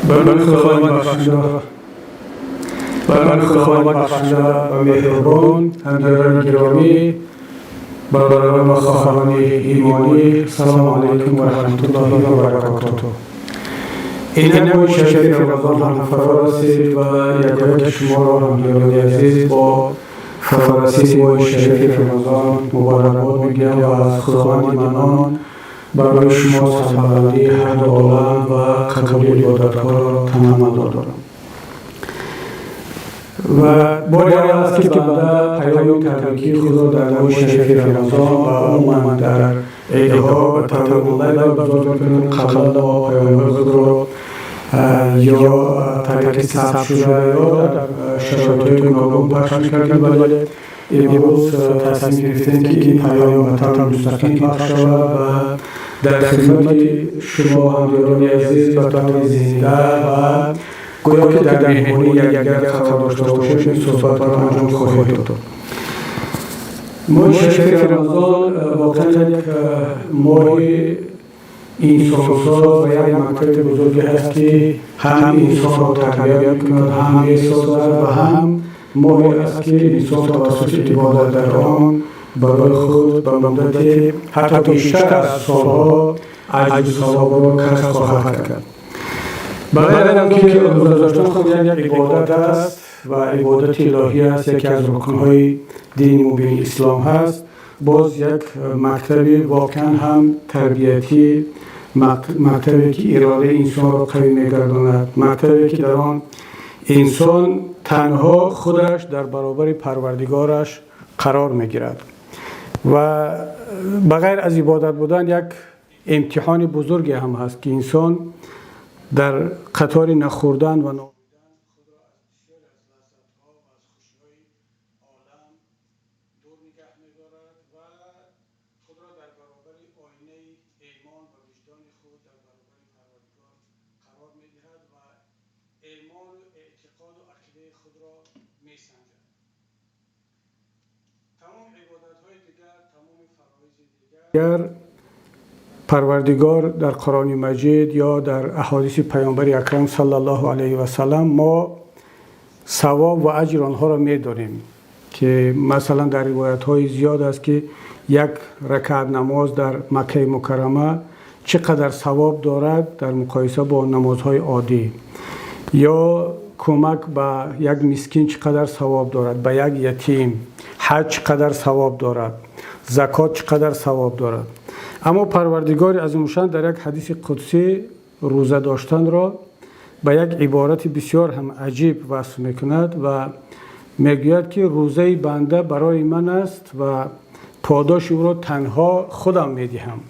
Ба номи Худованди бахшанда, ба номи Худованди бахшанда ва меҳрубон. Ҳамдиёрони гиромӣ, бародарон ва хоҳарони имонӣ, салому алайкум ва раҳматуллоҳи ва баракотуҳ. Инак, моҳи шарифи Рамазон ҳам фаро расид ва якояки шуморо, ҳамдиёрони азиз, бо фарорасиди моҳи шарифи Рамазон муборакбод мегӯям ва аз Худованди Маннон барои шумо сарбаландии ҳарду олам ва қабули ибодатҳоро таманно дорам. Ва бори аввал аст, ки банда паёми табрикии худро дар моҳи шарифи Рамазон ва умуман дар идҳо ба таври онлайн баргузор мекунем. Қаблан мо паёмҳои худро ё тариқи сабт шуда, ё дар шароитҳои гуногун пахш мекардем, вале имрӯз тасмим гирифтем, ки ин паём ба таври мустақим пахш шавад ва дар хидмати шумо, ҳамдиёрони азиз, ба таври зинда ва гӯё ки дар меҳмонии якдигар қарор дошта бошем, ин суҳбатро анҷом хоҳем дод. Моҳи шарифи Рамазон воқеан як моҳи инсонсоз ва як мактаби бузурге ҳаст, ки ҳам инсонро тарбият мекунад, ҳам месозад ва ҳам моҳе аст, ки инсон тавассути ибодат дар он барои худ ба муддати ҳатто бештар аз солҳо аҷру савобро касб хоҳад кард. Ба ғайр аз он ки рӯза доштан худ як ибодат аст ва ибодати илоҳӣ аст, яке аз рукнҳои дини мубини ислом ҳаст, боз як мактаби воқеан ҳам тарбиятӣ, мактабе, ки иродаи инсонро қавӣ мегардонад, мактабе, ки дар он инсон танҳо худаш дар баробари Парвардигораш қарор мегирад ва ба ғайр аз ибодат будан як имтиҳони бузурге ҳам ҳаст, ки инсон дар қатори нахӯрдан ва нӯшидан худро аз бисёре аз лаззатҳо ва аз хушиҳои олам дур нигаҳ медорад ва худро дар баробари оинаи имон ва виҷдони худ дар баробари Парвардигор қарор медиҳад ва имону эътиқоду ақидаи худро месанҷад. Тамоми ибодатҳои дигар, тамоми фароизи дигар, Парвардигор дар Қуръони Маҷид ё дар аҳодиси Паёмбари Акрам саллаллоҳу алайҳи васалам мо савоб ва аҷри онҳоро медонем, ки масалан дар ривоятҳои зиёд аст, ки як ракаат намоз дар Маккаи Мукаррама чӣ қадар савоб дорад дар муқоиса бо намозҳои оддӣ, ё кӯмак ба як мискин чӣ қадар савоб дорад, ба як ятим, ҳаҷ чӣ қадар савоб дорад, закот чӣ қадар савоб дорад. Аммо Парвардигори Азимушан дар як ҳадиси қудсӣ рӯза доштанро ба як иборати бисёр ҳам аҷиб васф мекунад ва мегӯяд, ки рӯзаи банда барои ман аст ва подоши ӯро танҳо худам медиҳам.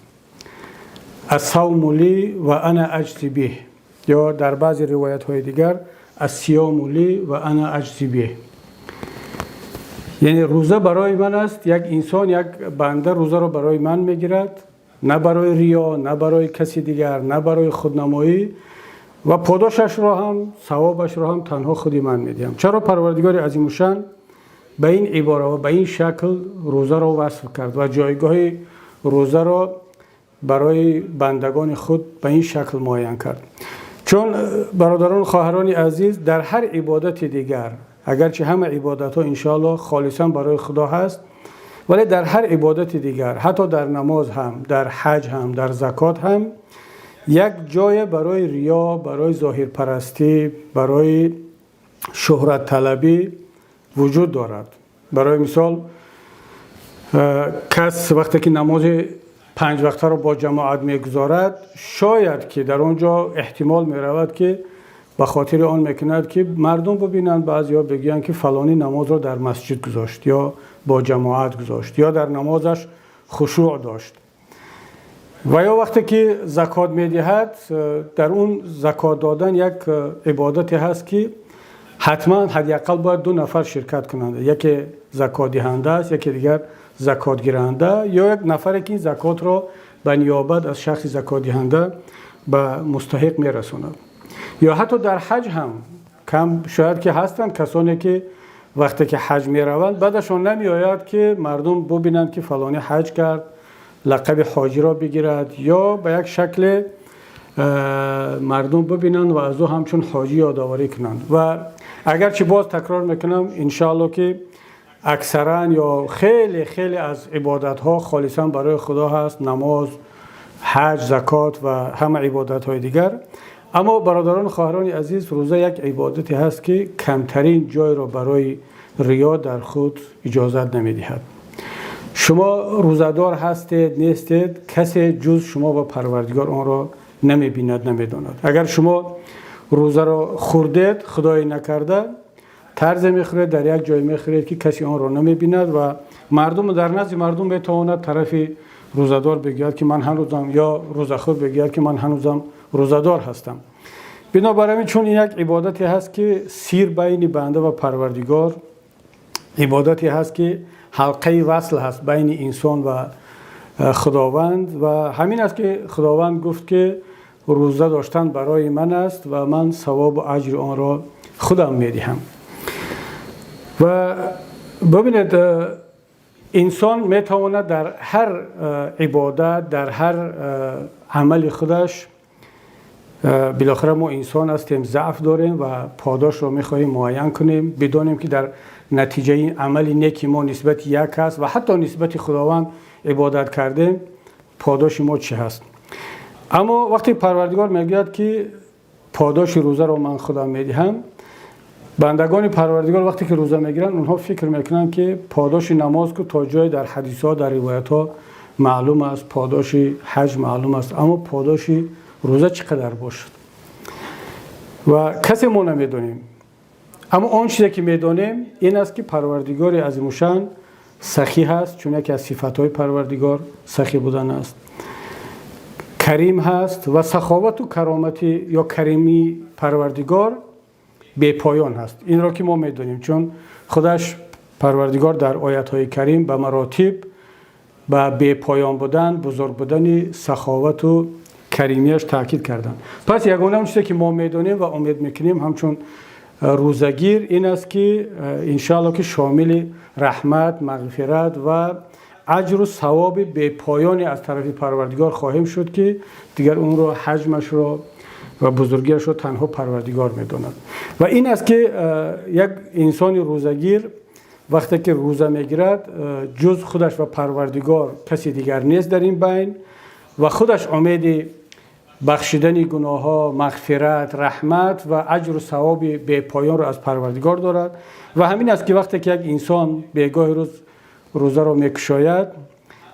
الصوم لي وأنا أجزي به, ё дар баъзе ривоятҳои дигар الصيام لي وأنا أجزي به, яъне рӯза барои ман аст. Як инсон, як банда рӯзаро барои ман мегирад, на барои риё, на барои каси дигар, на барои худнамоӣ, ва подошашро ҳам, савобашро ҳам танҳо худи ман медиҳам. Чаро Парвардигори Азимушан ба ин ибора ва ба ин шакл рӯзаро васф кард ва ҷойгоҳи рӯзаро барои бандагони худ ба ин шакл муайян кард? Чун, бародарон, хоҳарони азиз, дар ҳар ибодати дигар, агарчи ҳама ибодатҳо иншоаллоҳ холисан барои Худо ҳаст, вале дар ҳар ибодати дигар, ҳатто дар намоз ҳам, дар ҳаҷ ҳам, дар закот ҳам як ҷое барои риё, барои зоҳирпарастӣ, барои шӯҳратталабӣ вуҷуд дорад. Барои мисол, кас вақте ки намози панҷвақтаро бо ҷамоат мегузорад, шояд ки дар он ҷо эҳтимол меравад, ки ба хотири он мекунад, ки мардум бибинанд, баъзеҳо бигӯянд, ки фалонӣ намозро дар масҷид гузошт ё бо ҷамоат гузошт, ё дар намозаш хушӯъ дошт. Ва ё вақте ки закот медиҳад, дар он закот додан як ибодате ҳаст, ки ҳатман ҳадди ақал бояд ду нафар ширкат кунанд: яке закотдиҳанда аст, яке дигар закотгиранда ё як нафаре, ки ин закотро ба ниёбат аз шахси закотдиҳанда ба мустаҳиқ мерасонад. Ё ҳатто дар ҳаҷ ҳам кам шояд ки ҳастанд касоне, ки вақте ки ҳаҷ мераванд, бадашон намеояд, ки мардум бубинанд, ки фалонӣ ҳаҷ кард, лақаби ҳоҷиро бигирад ё ба як шакле. мардум бибинанд ва аз ӯ ҳамчун ҳоҷӣ ёдоварӣ кунанд. Ва агарчи боз такрор мекунам, иншоаллоҳ, ки аксаран ё хеле хеле аз ибодатҳо холисан барои Худо ҳаст: намоз, ҳаҷ, закот ва ҳама ибодатҳои дигар. Аммо, бародарон, хоҳарони азиз, рӯза як ибодате ҳаст, ки камтарин ҷойро барои риё дар худ иҷозат намедиҳад. Шумо рӯзадор ҳастед, нестед, касе ҷуз шумо ва Парвардигор онро намебинад, намедонад. Агар шумо рӯзаро хӯрдед, худое накарда, тарзе мехӯред, дар як ҷой мехӯред, ки касе онро намебинад ва мардум дар назди мардум метавонад тарафи рӯзадор бигӯяд, ки ман ҳанӯзам, ё рӯзахӯр бигӯяд, ки ман ҳанӯзам рӯзадор ҳастам. Бинобар ин, чун ин як ибодате ҳаст, ки сир байни банда ва Парвардигор, ибодате ҳаст, ки ҳалқаи васл ҳаст байни инсон ва Худованд, ва ҳамин аст, ки Худованд гуфт, ки рӯза доштан барои ман аст ва ман савобу аҷри онро худам медиҳам. Ва бибинед, инсон метавонад дар ҳар ибодат, дар ҳар амали худаш, билохира мо инсон ҳастем, заъф дорем ва подошро мехоҳем муайян кунем, бидонем, ки дар натиҷаи амали неки мо нисбати як кас ва ҳатто нисбати Худованд ибодат кардем, подоши мо чӣ ҳаст. Аммо вақте Парвардигор мегӯяд, ки подоши рӯзаро ман худам медиҳам, бандагони Парвардигор вақте ки рӯза мегиранд, онҳо фикр мекунанд, ки подоши намоз ку то ҷое дар ҳадисҳо, дар ривоятҳо маълум аст, подоши ҳаҷ маълум аст, аммо подоши рӯза чӣ қадар бошад ва касе мо намедонем. Аммо он чизе ки медонем, ин аст, ки Парвардигори азимушан сахӣ ҳаст, чун яке аз сифатҳои Парвардигор сахӣ будан аст, карим ҳаст ва саховату каромати ё каримии Парвардигор бепоён ҳаст. Инро ки мо медонем, чун худаш Парвардигор дар оятҳои карим ба маротиб ба бепоён будан, бузург будани саховату каримияш таъкид карданд. Пас ягона он чизе ки мо медонем ва умед мекунем ҳамчун рӯзагир, ин аст, ки иншоалло, ки шомили раҳмат, мағфират ва аҷру савоби бепоёне аз тарафи Парвардигор хоҳем шуд, ки дигар онро, ҳаҷмашро ва бузургиашро танҳо Парвардигор медонад. Ва ин аст, ки як инсони рӯзагир вақте ки рӯза мегирад, ҷуз худаш ва Парвардигор каси дигар нест дар ин байн ва худаш умеди бахшидани гуноҳҳо, мағфират, раҳмат ва аҷру савоби бепоёнро аз Парвардигор дорад. Ва ҳамин аст, ки вақте ки як инсон бегоҳи рӯз рӯзаро мекушояд,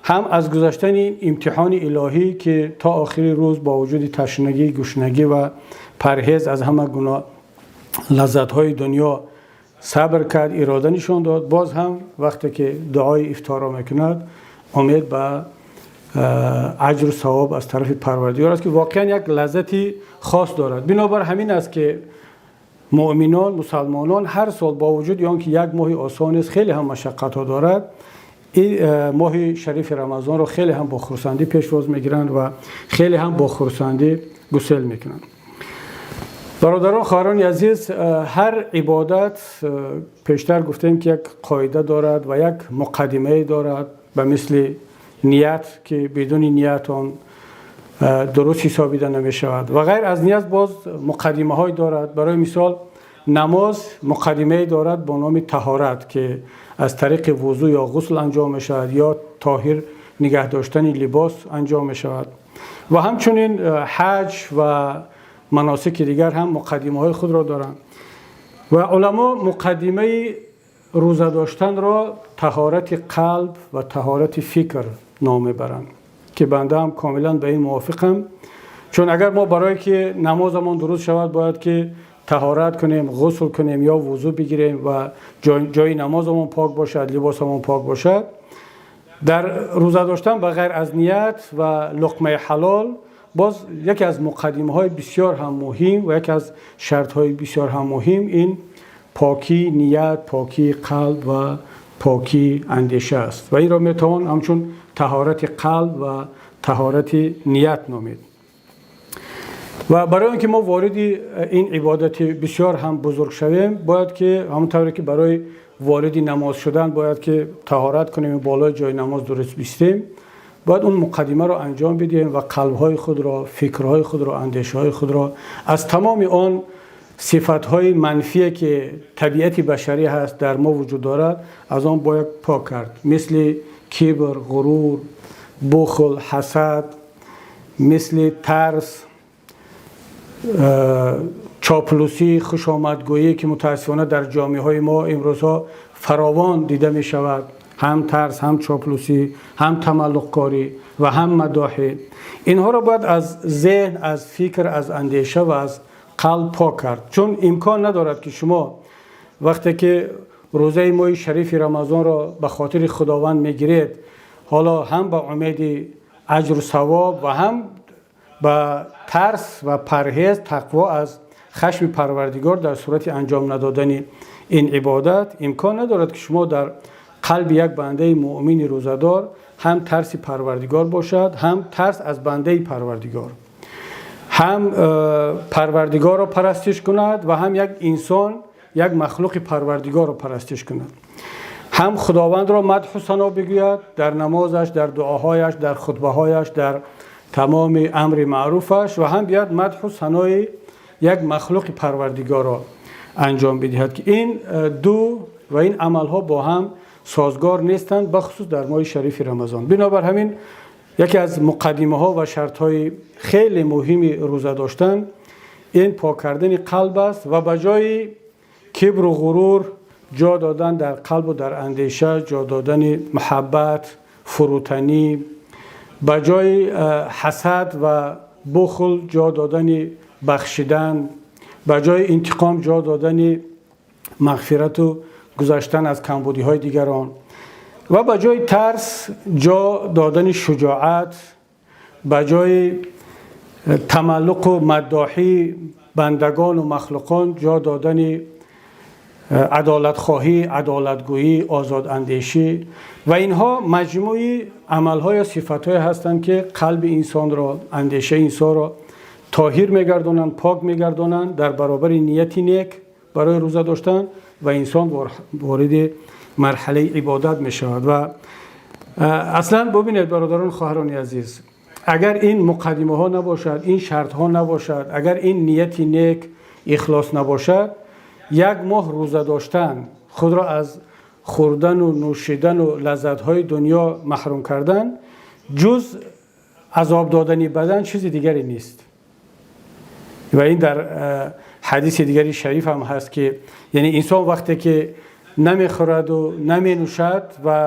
ҳам аз гузаштани имтиҳони илоҳӣ, ки то охири рӯз бо вуҷуди ташнагӣ, гушнагӣ ва парҳез аз ҳама гуна лаззатҳои дунё сабр кард, ирода нишон дод, боз ҳам вақте ки дуои ифторро мекунад, умед ба аҷру савоб аз тарафи Парвардигор аст, ки воқеан як лаззати хос дорад. Бинобар ҳамин аст, ки муъминон, мусалмонон ҳар сол, бо вуҷуди он ки як моҳи осон нест, хеле ҳам машаққатҳо дорад, ин моҳи шарифи Рамазонро хеле ҳам бо хурсандӣ пешвоз мегиранд ва хеле ҳам бо хурсандӣ гусел мекунанд. Бародарон, хоҳарони азиз, ҳар ибодат, пештар гуфтем, ки як қоида дорад ва як муқаддимае дорад, ба мисли ният, ки бидуни ният он дуруст ҳисобида намешавад, ва ғайр аз ният боз муқаддимаҳое дорад. Барои мисол, намоз муқаддимае дорад бо номи таҳорат, ки аз тариқи вузӯ ё ғусл анҷом мешавад ё тоҳир нигаҳ доштани либос анҷом мешавад. Ва ҳамчунин ҳаҷ ва маносики дигар ҳам муқаддимаҳои худро доранд. Ва уламо муқаддимаи рӯза доштанро таҳорати қалб ва таҳорати фикр ном мебаранд, ки банда ҳам комилан ба ин мувофиқам, чун агар мо барое ки намозамон дуруст шавад, бояд ки таҳорат кунем, ғусл кунем ё вузӯ бигирем ва ҷои намозамон пок бошад, либосамон пок бошад, дар рӯза доштан ба ғайр аз ният ва луқмаи ҳалол боз яке аз муқаддимаҳои бисёр ҳам муҳим ва яке аз шартҳои бисёр ҳам муҳим ин покии ният, покии қалб ва покии андеша аст. Ва инро метавон ҳамчун таҳорати қалб ва таҳорати ният номид. Ва барои он ки мо вориди ин ибодати бисёр ҳам бузург шавем, бояд ки ҳамон тавре ки барои вориди намоз шудан бояд ки таҳорат кунем, болои ҷои намоз дуруст бистем. Бояд он муқаддимаро анҷом бидиҳем ва қалбҳои худро, фикрҳои худро, андешаҳои худро аз тамоми он сифатҳои манфие, ки табиати башарӣ ҳаст, дар мо вуҷуд дорад, аз он бояд пок кард, мисли кибр, ғурур, бухл, ҳасад, мисли тарс, чоплусӣ, хушомадгӯӣ, ки мутаассифона дар ҷомеаҳои мо имрӯзҳо фаровон дида мешавад. Ҳам тарс, ҳам чоплусӣ, ҳам тамаллуқкорӣ ва ҳам мадоҳӣ. Инҳоро бояд аз зеҳн, аз фикр, аз андеша ва аз қалб пок кард, чун имкон надорад, ки шумо вақте ки рӯзаи моҳи шарифи Рамазонро ба хотири Худованд мегиред, ҳоло ҳам ба умеди аҷру савоб ва ҳам ба тарс ва парҳез, тақво аз хашми Парвардигор дар сурати анҷом надодани ин ибодат, имкон надорад, ки шумо дар қалби як бандаи муъмини рӯзадор ҳам тарси Парвардигор бошад, ҳам тарс аз бандаи Парвардигор, ҳам Парвардигорро парастиш кунад ва ҳам як инсон, як махлуқи Парвардигорро парастиш кунад, ҳам Худовандро мадҳу сано бигӯяд дар намозаш, дар дуоҳояш, дар хутбаҳояш, дар тамоми амри маъруфаш, ва ҳам биёяд мадҳу санои як махлуқи Парвардигорро анҷом бидиҳад, ки ин ду ва ин амалҳо бо ҳам созгор нестанд, бахусус дар моҳи шарифи Рамазон. Бинобар ҳамин яке аз муқаддимаҳо ва шартҳои хеле муҳими рӯза доштан ин пок кардани қалб аст ва ба ҷои кибру ғурур ҷо додан дар қалбу дар андеша, ҷо додани муҳаббат, фурӯтанӣ, ба ҷои ҳасад ва бухл ҷо додани бахшидан, ба ҷои интиқом ҷо додани мағфирату гузаштан аз камбудиҳои дигарон ва ба ҷои тарс ҷо додани шуҷоат, ба ҷои тамаллуқу маддоҳии бандагону махлуқон ҷо додани адолатхоҳӣ, адолатгӯӣ, озодандешӣ. Ва инҳо маҷмӯи амалҳо ё сифатҳое ҳастанд, ки қалби инсонро, андешаи инсонро тоҳир мегардонанд, пок мегардонанд дар баробари нияти нек барои рӯза доштан, ва инсон вориди марҳалаи ибодат мешавад. Ва аслан бубинед, бародарон, хоҳарони азиз, агар ин муқаддимаҳо набошад, ин шартҳо набошад, агар ин нияти нек, ихлос набошад, як моҳ рӯза доштан, худро аз хӯрдану нӯшидану лаззатҳои дунё маҳрум кардан, ҷуз азоб додани бадан чизи дигаре нест. Ва ин дар ҳадиси дигари шариф ҳам ҳаст, ки яъне инсон вақте ки намехӯраду наменӯшад ва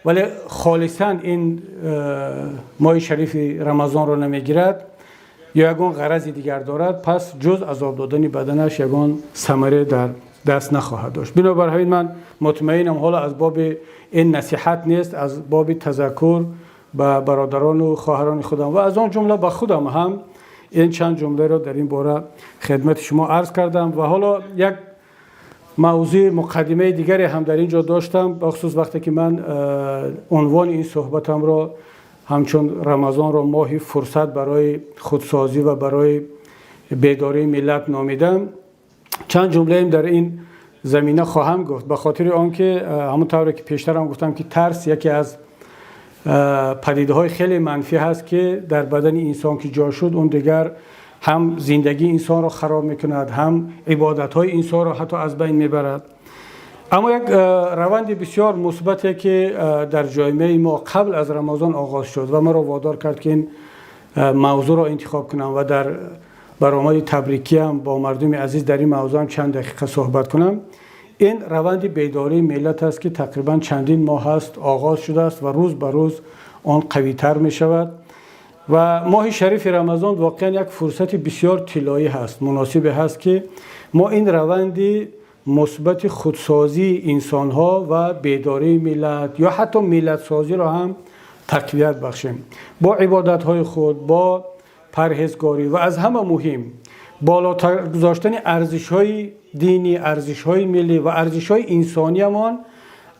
вале холисан ин моҳи шарифи Рамазонро намегирад ё ягон ғарази дигар дорад, пас ҷуз азоб додани баданаш ягон самаре дар даст нахоҳад дошт. Бинобар ҳамин ман мутмаинам, ҳоло аз боби ин насиҳат нест, аз боби тазаккур ба бародарону хоҳарони худам ва аз он ҷумла ба худам ҳам ин чанд ҷумларо дар ин бора хидмати шумо арз кардам. Ва ҳоло як мавзӯи муқаддимаи дигаре ҳам дар ин ҷо доштам, бахусус вақте ки ман унвони ин суҳбатамро ҳамчун Рамазонро моҳи фурсат барои худсозӣ ва барои бедории миллат номидам, чанд ҷумлаем дар ин замина хоҳам гуфт, ба хотири он ки ҳамон тавре ки пештарам гуфтам, ки тарс яке аз падидаҳои хеле манфӣ ҳаст, ки дар бадани инсон ки ҷо шуд, он дигар ҳам зиндагии инсонро хароб мекунад, ҳам ибодатҳои инсонро ҳатто аз байн мебарад. Аммо як раванди бисёр мусбате, ки дар ҷомеаи мо қабл аз Рамазон оғоз шуд ва маро водор кард, ки ин мавзӯъро интихоб кунам ва дар баромади табрикиам бо мардуми азиз дар ин мавзӯъ чанд дақиқа суҳбат кунам, ин раванди бедории миллат аст, ки тақрибан чандин моҳ аст оғоз шудааст ва рӯз ба рӯз он қавитар мешавад. Ва моҳи шарифи Рамазон воқеан як фурсати бисёр тиллоӣ ҳаст, муносибе ҳаст, ки мо ин раванди мусбати худсозии инсонҳо ва бедории миллат ё ҳатто миллатсозиро ҳам тақвият бахшем бо ибодатҳои худ, бо парҳезгорӣ ва аз ҳама муҳим болотар гузоштани арзишҳои динӣ, арзишҳои миллӣ ва арзишҳои инсониямон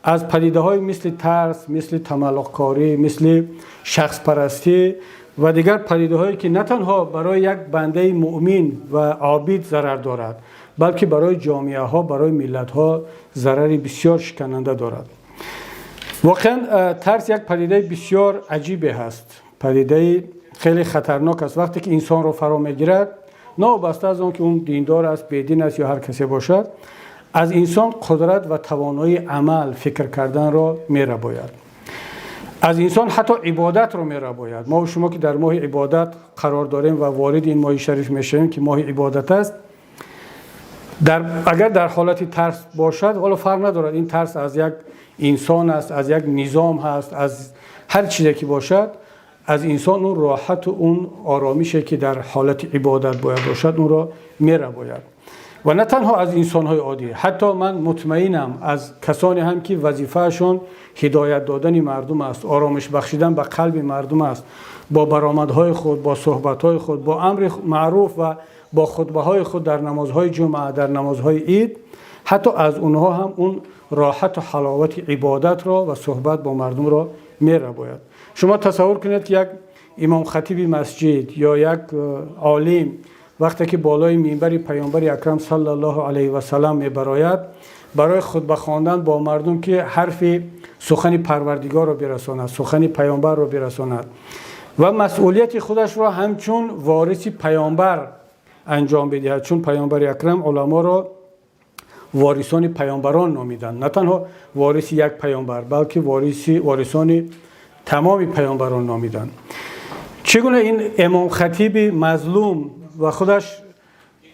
аз падидаҳои мисли тарс, мисли тамаллуқкорӣ, мисли шахспарастӣ ва дигар падидаҳое, ки на танҳо барои як бандаи муъмин ва обид зарар дорад, балки барои ҷомеаҳо, барои миллатҳо зарари бисёр шикананда дорад. Воқеан, тарс як падидаи бисёр аҷибе ҳаст, падидаи хеле хатарнок аст. Вақте ки инсонро фаро мегирад, новобаста аз он ки он диндор аст, бедин аст ё ҳар касе бошад, аз инсон қудрат ва тавоноии амал, фикр карданро мерабояд, аз инсон ҳатто ибодатро мерабояд. Мо шумо ки дар моҳи ибодат қарор дорем ва вориди ин моҳи шариф мешавем, ки моҳи ибодат аст, агар дар ҳолати тарс бошад, ҳоло фарқ надорад, ин тарс аз як инсон аст, аз як низом ҳаст, аз ҳар чизе ки бошад, аз инсон он роҳату он оромише ки дар ҳолати ибодат бояд бошад, онро мерабояд. Ва на танҳо аз инсонҳои оддӣ, ҳатто ман мутмаинам, аз касоне ҳам ки вазифаашон ҳидоят додани мардум аст, оромиш бахшидан ба қалби мардум аст, бо баромадҳои худ, бо суҳбатҳои худ, бо амри маъруф ва бо хутбаҳои худ дар намозҳои ҷумъа, дар намозҳои ид, ҳатто аз онҳо ҳам он роҳату ҳаловати ибодатро ва суҳбат бо мардумро мерабояд. Шумо тасаввур кунед, ки як имомхатиби масҷид ё як олим вақте ки болои минбари паёмбари акрам саллаллоҳу алайҳи васаллам мебарояд барои хутба хондан бо мардум, ки ҳарфи сухани парвардигорро бирасонад, сухани паёмбарро бирасонад ва масъулияти худашро ҳамчун вориси паёмбар анҷом бидиҳад, чун паёмбари акрам уламоро ворисони паёмбарон номиданд, на танҳо вориси як паёмбар, балки ворисони тамоми паёмбарон номиданд, чӣ гуна ин имомхатиби мазлум ва худаш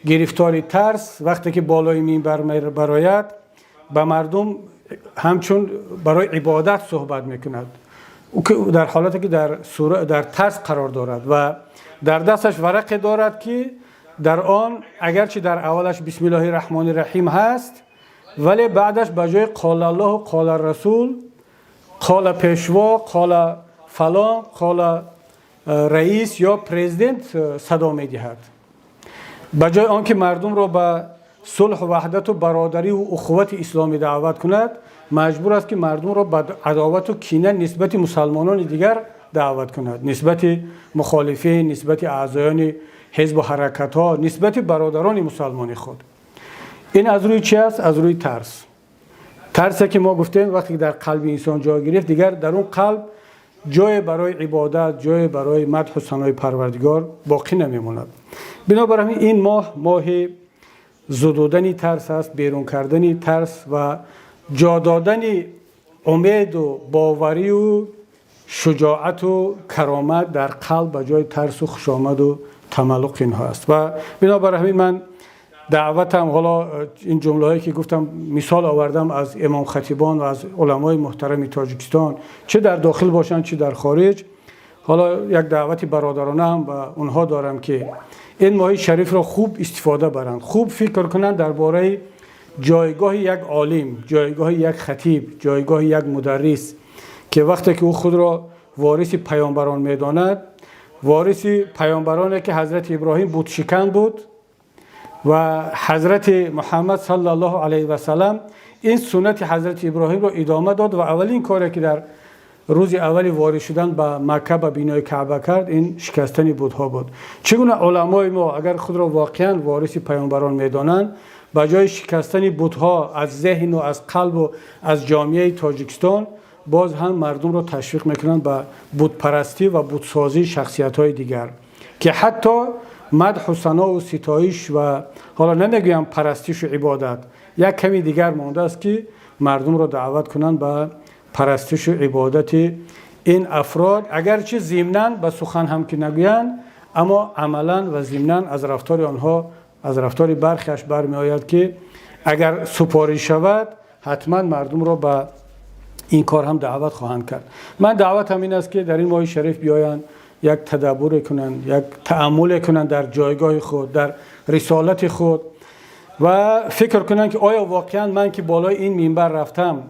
гирифтори тарс, вақте ки болои минбар барояд, ба мардум ҳамчун барои ибодат суҳбат мекунад, дар ҳолате ки дар тарс қарор дорад ва дар дасташ варақе дорад, ки дар он агарчи дар аввалаш бисмиллоҳи раҳмони раҳим ҳаст, вале баъдаш ба ҷои қолаллоҳу қола расул, қола пешво, қола фалон, қола раис ё президент садо медиҳад. Ба ҷои он ки мардумро ба сулҳу ваҳдату бародариву ухувати исломӣ даъват кунад, маҷбур аст, ки мардумро ба адовату кина нисбати мусалмонони дигар даъват кунад, нисбати мухолифин, нисбати аъзоёни ҳизбу ҳаракатҳо, нисбати бародарони мусалмони худ. Ин аз рӯи чи аст? Аз рӯи тарс. Тарсе ки мо гуфтем, вақте ки дар қалби инсон ҷой гирифт, дигар дар он қалб ҷое барои ибодат, ҷое барои мадҳу санои парвардигор боқӣ намемонад. Бинобар ҳамин ин моҳ моҳи зудудани тарс аст, берун кардани тарс ва ҷо додани умеду боварию шуҷоату каромат дар қалб ба ҷои тарсу хушомаду тамаллуқ инҳо аст. Ва бинобар ҳамин ман даъватам, ҳоло ин ҷумлаҳое ки гуфтам, мисол овардам аз имомхатибон ва аз уламои муҳтарами Тоҷикистон, чӣ дар дохил бошанд, чӣ дар хориҷ, ҳоло як даъвати бародарона ҳам ба онҳо дорам, ки ин моҳи шарифро хуб истифода баранд, хуб фикр кунанд дар бораи ҷойгоҳи як олим, ҷойгоҳи як хатиб, ҷойгоҳи як мударрис, ки вақте ки ӯ худро вориси паёмбарон медонад, вориси паёмбароне ки ҳазрати Иброҳим бутшикан буд ва ҳазрати Муҳаммад саллаллоҳу алайҳи васалам ин суннати ҳазрати Иброҳимро идома дод ва аввалин коре ки дар рӯзи аввали ворид шудан ба Макка, ба бинои Каъба кард, ин шикастани бутҳо буд. Чӣ гуна уламои мо, агар худро воқеан вориси паёмбарон медонанд, ба ҷои шикастани бутҳо аз зеҳну аз қалбу аз ҷомеаи Тоҷикистон, боз ҳам мардумро ташвиқ мекунанд ба бутпарастӣ ва бутсозии шахсиятҳои дигар, ки ҳатто мадҳу санову ситоиш ва ҳоло намегӯям парастишу ибодат, як ками дигар мондааст, ки мардумро даъват кунанд ба парастишу ибодати ин афрод, агарчи зимнан ба сухан ҳам ки нагӯянд, аммо амалан ва зимнан аз рафтори онҳо, аз рафтори бархеаш бармеояд, ки агар супориш шавад, ҳатман мардумро ба ин кор ҳам даъват хоҳанд кард. Ман даъватам ин аст, ки дар ин моҳи шариф биёянд, як тадаббуре кунанд, як тааммуле кунанд дар ҷойгоҳи худ, дар рисолати худ ва фикр кунанд, ки оё воқеан ман, ки болои ин минбар рафтам,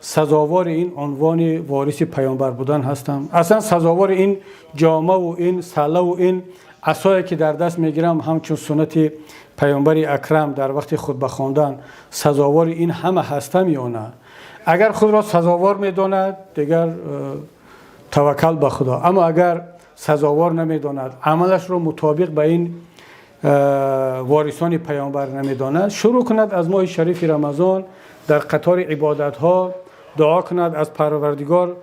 сазовори ин унвони вориси паёмбар будан ҳастам? Аслан сазовори ин ҷомаву ин саллаву ин асое, ки дар даст мегирам, ҳамчун суннати паёмбари акрам дар вақти хутба хондан, сазовори ин ҳама ҳастам ё на? Агар худро сазовор медонад, дигар таваккал ба Худо, аммо агар сазовор намедонад, амалашро мутобиқ ба ин ворисони паёмбар намедонад, шурӯъ кунад аз моҳи шарифи Рамазон дар қатори ибодатҳо. дуо кунад, аз Парвардигор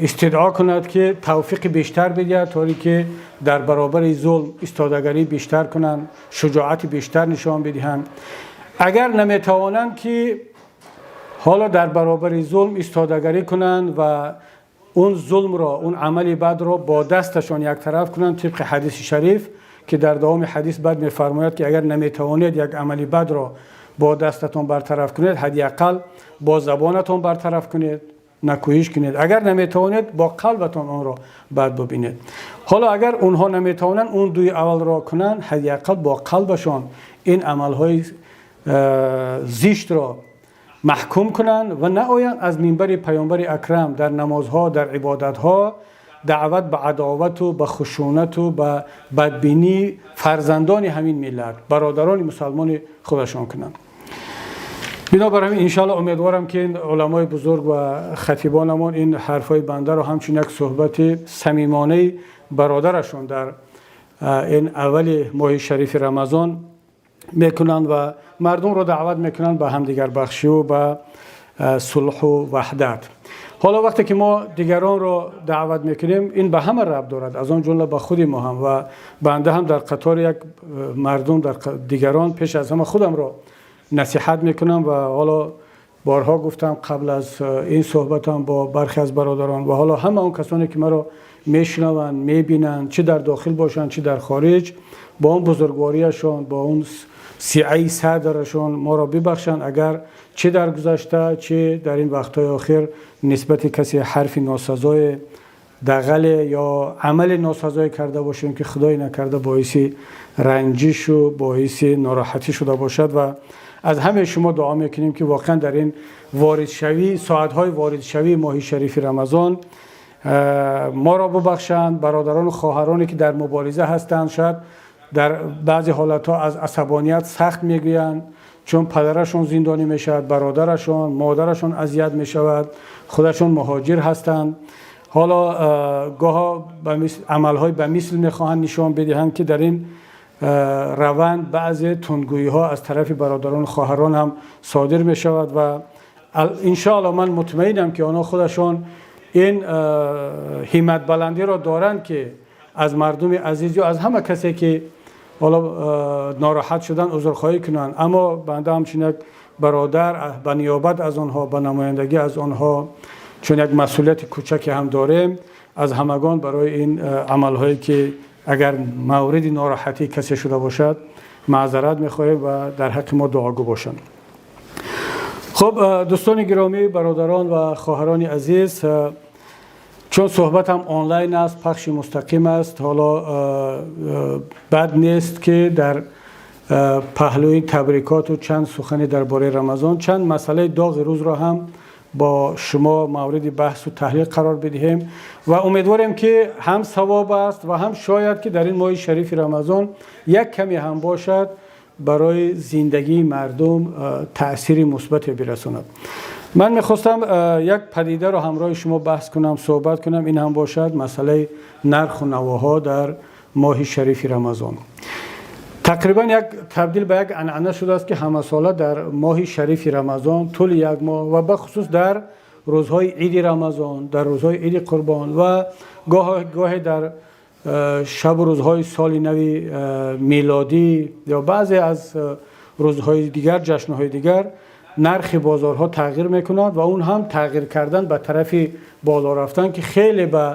истидъо кунад, ки тавфиқи бештар бидиҳад, то ки дар баробари зулм истодагарӣ бештар кунанд, шуҷоати бештар нишон бидиҳанд. Агар наметавонанд, ки ҳоло дар баробари зулм истодагарӣ кунанд ва он зулмро, он амали бадро бо дасташон як тараф кунанд, тибқи ҳадиси шариф, ки дар давоми ҳадис бад мефармояд, ки агар наметавонед як амали бадро бо дастатон бартараф кунед, ҳадди ақал бо забонатон бартараф кунед, накӯҳиш кунед. Агар наметавонед, бо қалбатон онро бад бубинед. Ҳоло агар онҳо наметавонанд он дуи аввалро кунанд, ҳадди ақал бо қалбашон ин амалҳои зиштро маҳкум кунанд ва наоянд аз минбари паёмбари акрам дар намозҳо, дар ибодатҳо даъват ба адовату ба хушунату ба бадбинии фарзандони ҳамин миллат, бародарони мусалмони худашон кунанд. Бинобар ҳамин, иншоаллоҳ, умедворам, ки ин уламои бузург ва хатибонамон ин ҳарфҳои бандаро ҳамчун як суҳбати самимонаи бародарашон дар ин аввали моҳи шарифи Рамазон мекунанд ва мардумро даъват мекунанд ба ҳамдигарбахшиву ба сулҳу ваҳдат. Ҳоло вақте ки мо дигаронро даъват мекунем, ин ба ҳама рабт дорад, аз он ҷумла ба худи мо ҳам, ва банда ҳам дар қатори як мардум, дар дигарон пеш аз ҳама худамро насиҳат мекунам. Ва ҳоло борҳо гуфтам қабл аз ин суҳбатам бо бархе аз бародарон, ва ҳоло ҳама он касоне ки маро мешунаванд, мебинанд, чӣ дар дохил бошанд, чӣ дар хориҷ, бо он бузургвориашон, бо он сиаи садрашон моро бибахшанд, агар чӣ дар гузашта, чӣ дар ин вақтҳои охир нисбати касе ҳарфи носазое, дағале ё амали носазое карда бошем, ки худое накарда боиси ранҷишу боиси нороҳатӣ шуда бошад. Ва аз ҳамаи шумо дуо мекунем, ки воқеан дар ин воридшавӣ, соатҳои воридшавии моҳи шарифи Рамазон моро бубахшанд. Бародарону хоҳароне ки дар мубориза ҳастанд, шояд дар баъзе ҳолатҳо аз асабоният сахт мегӯянд, чун падарашон зиндонӣ мешавад, бародарашон, модарашон азият мешавад, худашон муҳоҷир ҳастанд. Ҳоло гоҳо амалҳои ба мисл мехоҳанд нишон бидиҳанд, ки дар ин раванд баъзе тундгӯиҳо аз тарафи бародарону хоҳарон ҳам содир мешавад. Ва иншоалло ман мутмаинам, ки онҳо худашон ин ҳимматбаландиро доранд, ки аз мардуми азиз ё аз ҳама касе ки ҳоло нороҳат шуданд, узрхоҳӣ кунанд. Аммо банда ҳамчун як бародар, ба ниёбат аз онҳо, ба намояндагӣ аз онҳо, чун як масъулияти кӯчаке ҳам дорем, аз ҳамагон барои ин амалҳое ки агар мавриди нороҳатии касе шуда бошад, маъзарат мехоҳем ва дар ҳаққи мо дуогӯ бошанд. Хуб, дӯстони гиромӣ, бародарон ва хоҳарони азиз, чун суҳбатам онлайн аст, пахши мустақим аст, ҳоло бад нест, ки дар паҳлӯи табрикоту чанд сухане дар бораи Рамазон, чанд масъалаи доғи рӯзро ҳам бо шумо мавриди баҳсу таҳлил қарор бидиҳем. Ва умедворем, ки ҳам савоб аст ва ҳам шояд ки дар ин моҳи шарифи Рамазон як каме ҳам бошад, барои зиндагии мардум таъсири мусбате бирасонад. Ман мехостам як падидаро ҳамроҳи шумо баҳс кунам, суҳбат кунам. Ин ҳам бошад масъалаи нарху навоҳо дар моҳи шарифи Рамазон. Тақрибан як табдил ба як анъана шудааст, ки ҳамасола дар моҳи шарифи Рамазон тӯли як моҳ ва бахусус дар рӯзҳои иди Рамазон, дар рӯзҳои иди Қурбон ва гоҳе дар шабу рӯзҳои соли нави милодӣ ё баъзе аз рӯзҳои дигар, ҷашнҳои дигар, нархи бозорҳо тағйир мекунад ва он ҳам тағйир кардан ба тарафи боло рафтан, ки хеле ба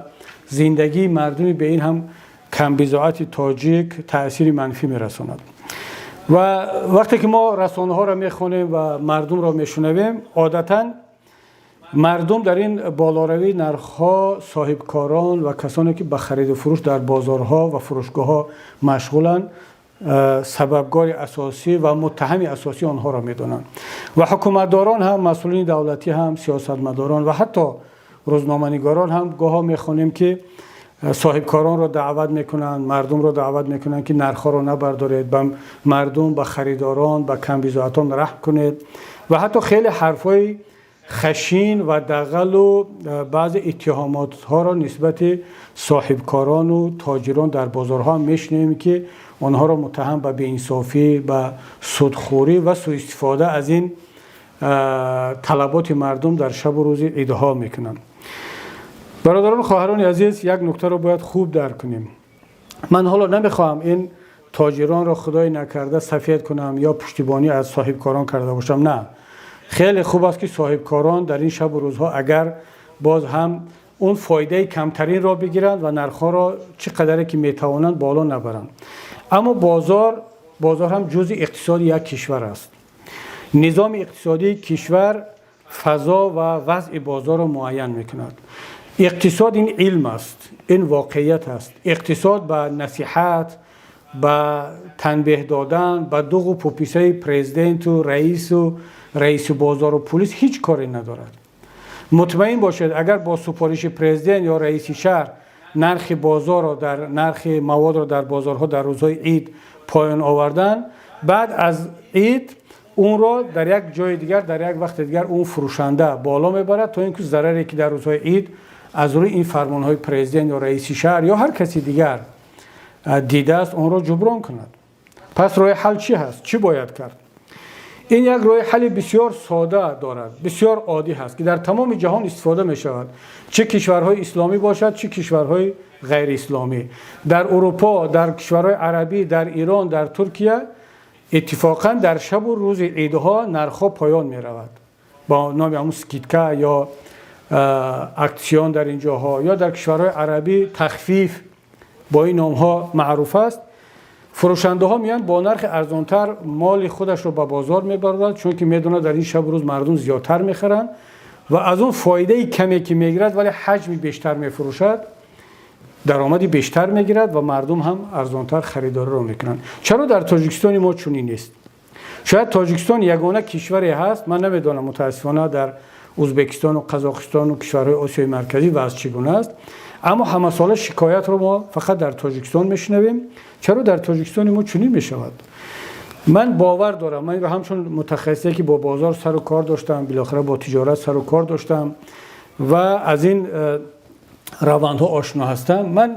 зиндагии мардуми ба ин ҳам камбизоати тоҷик таъсири манфӣ мерасонад. Ва вақте ки мо расонаҳоро мехонем ва мардумро мешунавем, одатан мардум дар ин болоравии нархҳо соҳибкорон ва касоне ки ба хариду фурӯш дар бозорҳо ва фурӯшгоҳҳо машғуланд, сабабгори асосӣ ва муттаҳами асосии онҳоро медонанд. Ва ҳукуматдорон ҳам, масъулини давлатӣ ҳам, сиёсатмадорон ва ҳатто рӯзноманигорон ҳам гоҳо мехонем, ки соҳибкоронро даъват мекунанд, мардумро даъват мекунанд, ки нархҳоро набардоред, ба мардум, ба харидорон, ба камбизоатон раҳм кунед. Ва ҳатто хеле ҳарфҳои хашин ва дағалу баъзе иттиҳомотҳоро нисбати соҳибкорону тоҷирон дар бозорҳо мешунавем, ки онҳоро муттаҳам ба беинсофӣ, ба судхӯрӣ ва суистифода аз ин талаботи мардум дар шабу рӯзи идҳо мекунанд. Бародарон, хоҳарони азиз, як нуктаро бояд хуб дарк кунем. Ман ҳоло намехоҳам ин тоҷиронро, худои накарда, сафед кунам ё пуштибонӣ аз соҳибкорон карда бошам. На, хеле хуб аст, ки соҳибкорон дар ин шабу рӯзҳо агар боз ҳам он фоидаи камтаринро бигиранд ва нархҳоро чӣ қадаре ки метавонанд боло набаранд. Аммо бозор ҳам ҷузъи иқтисоди як кишвар аст. Низоми иқтисодии кишвар фазо ва вазъи бозорро муайян мекунад. Иқтисод ин илм аст, ин воқеият аст. Иқтисод ба насиҳат, ба танбеҳ додан, ба дуғу пуписаи президенту раису раиси бозору пулис ҳеҷ коре надорад. Мутмаин бошед, агар бо супориши президент ё раиси шаҳр нархи бозорро дар нархи маводро дар бозорҳо дар рӯзҳои ид поён овардан, баъд аз ид онро дар як ҷои дигар, дар як вақти дигар он фурӯшанда боло мебарад, то ин ки зараре, ки дар рӯзҳои ид аз рӯи ин фармонҳои президент ё раиси шаҳр ё ҳар каси дигар дидааст, онро ҷуброн кунад. Пас роҳи ҳал чӣ ҳаст? Чӣ бояд кард? Ин як роҳи ҳалли бисёр сода дорад, бисёр оддӣ ҳаст, ки дар тамоми ҷаҳон истифода мешавад, чӣ кишварҳои исломӣ бошад, чӣ кишварҳои ғайриисломӣ. Дар Урупо, дар кишварҳои арабӣ, дар Ирон, дар Туркия иттифоқан дар шабу рӯзи идҳо нархҳо поён меравад бо номи ҳамун скидка ё акцион. Дар ин ҷоҳо ё дар кишварҳои арабӣ тахфиф, бо ин номҳо маъруф аст. Фурӯшандаҳо меянд, бо нархи арзонтар моли худашро ба бозор мебарад, чунки медонад, дар ин шабу рӯз мардум зиёдтар мехаранд, ва аз он фоидаи каме ки мегирад, вале ҳаҷми бештар мефурӯшад, даромади бештар мегирад ва мардум ҳам арзонтар харидориро мекунанд. Чаро дар Тоҷикистони мо чунин нест? Шояд Тоҷикистон ягона кишваре ҳаст, ман намедонам, мутаассифона, дар Ӯзбекистону Қазоқистону кишварҳои Осиёи Марказӣ вазъ чӣ гуна аст, аммо ҳамасола шикоятро мо фақат дар Тоҷикистон мешунавем. Чаро дар Тоҷикистони мо чунин мешавад? Ман бовар дорам, ман инро ҳамчун мутахассисе, ки бо бозор сару кор доштам, билохира бо тиҷорат сару кор доштам ва аз ин равандҳо ошно ҳастам, ман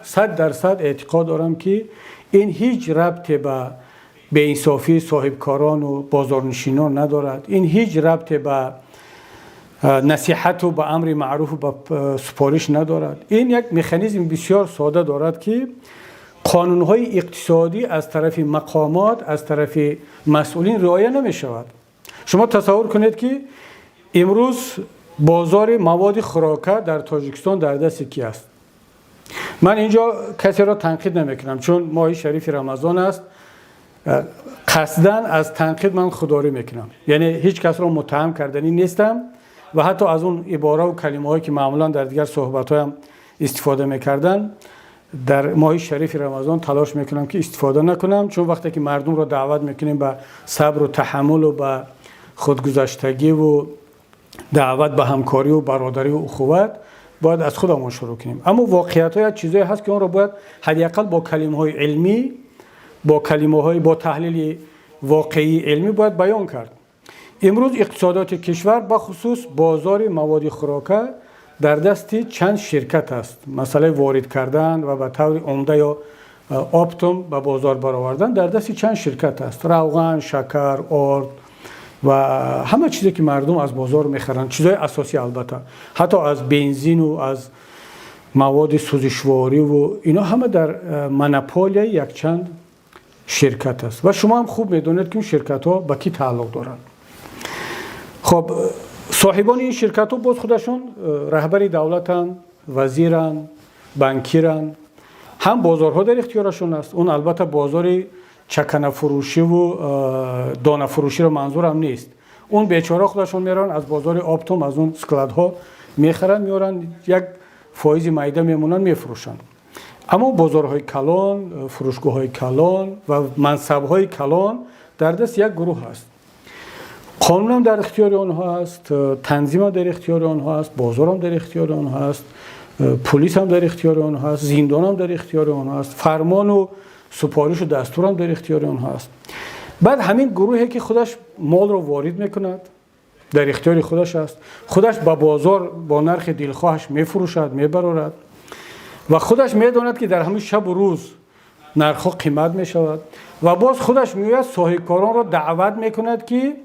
100% эътиқод дорам, ки ин ҳеҷ рабте ба беинсофии соҳибкорону бозорнишинон надорад. Ин ҳеҷ рабте ба насиҳату ба амри маъруфу ба супориш надорад. Ин як механизми бисёр сода дорад, ки қонунҳои иқтисодӣ аз тарафи мақомот, аз тарафи масъулин риоя намешавад. Шумо тасаввур кунед, ки имрӯз бозори маводи хӯрока дар Тоҷикистон дар дасти ки аст? Ман инҷо касеро танқид намекунам, чун моҳи шарифи Рамазон аст. Қасдан аз танқид ман худдорӣ мекунам, яъне ҳеҷ касро муттаҳам карданӣ нестам ва ҳатто аз он ибораву калимаҳое, ки маъмулан дар дигар суҳбатҳоям истифода мекардам, дар моҳи шарифи Рамазон талош мекунам, ки истифода накунам, чун вақте ки мардумро даъват мекунем ба сабру таҳаммулу ба худгузаштагиву даъват ба ҳамкориву бародариву ухуват, бояд аз худамон шурӯъ кунем. Аммо воқеиятҳо як чизое ҳаст, ки онро бояд ҳадди ақал бо калимаҳои илмӣ, бо калимаҳои бо таҳлили воқеии илмӣ бояд баён кард. Имрӯз иқтисодоти кишвар, бахусус бозори маводи хӯрока, дар дасти чанд ширкат аст. Масъалаи ворид кардан ва ба таври умда ё оптом ба бозор баровардан дар дасти чанд ширкат аст. Равған, шакар, орд ва ҳама чизе, ки мардум аз бозор мехаранд, чизҳои асосӣ, албатта, ҳатто аз бензину аз маводи сӯзишвориву ино ҳама дар монополияи якчанд ширкат аст. Ва шумо ҳам хуб медонед, ки ин ширкатҳо ба кӣ тааллуқ доранд. Хоб, соҳибони ин ширкатҳо боз худашон раҳбари давлатанд, вазиранд, банкиранд. Ҳам бозорҳо дар ихтиёрашон аст. Он албатта бозори чаканафурӯшиву донафурӯширо манзурам нест. Он бечора худашон мераванд, аз бозори оптом, аз он складҳо мехаранд, меоранд, як фоизи майда мемонанд, мефурӯшанд. Аммо бозорҳои калон, фурӯшгоҳҳои калон ва мансабҳои калон дар дасти як гурӯҳ аст. Қонунам дар ихтиёри онҳо аст, танзимам дар ихтиёри онҳо аст, бозорам дар ихтиёри онҳо аст, пулисам дар ихтиёри онҳо аст, зиндонам дар ихтиёри онҳо аст, фармону супоришу дастурам дар ихтиёри онҳо аст. Баъд ҳамин гурӯҳе, ки худаш молро ворид мекунад, дар ихтиёри худаш аст, худаш ба бозор бо нархи дилхоҳаш мефурӯшад, мебарорад ва худаш медонад, ки дар ҳамин шабу рӯз нархҳо қимат мешавад, ва боз худаш меояд, соҳибкоронро даъват мекунад, ки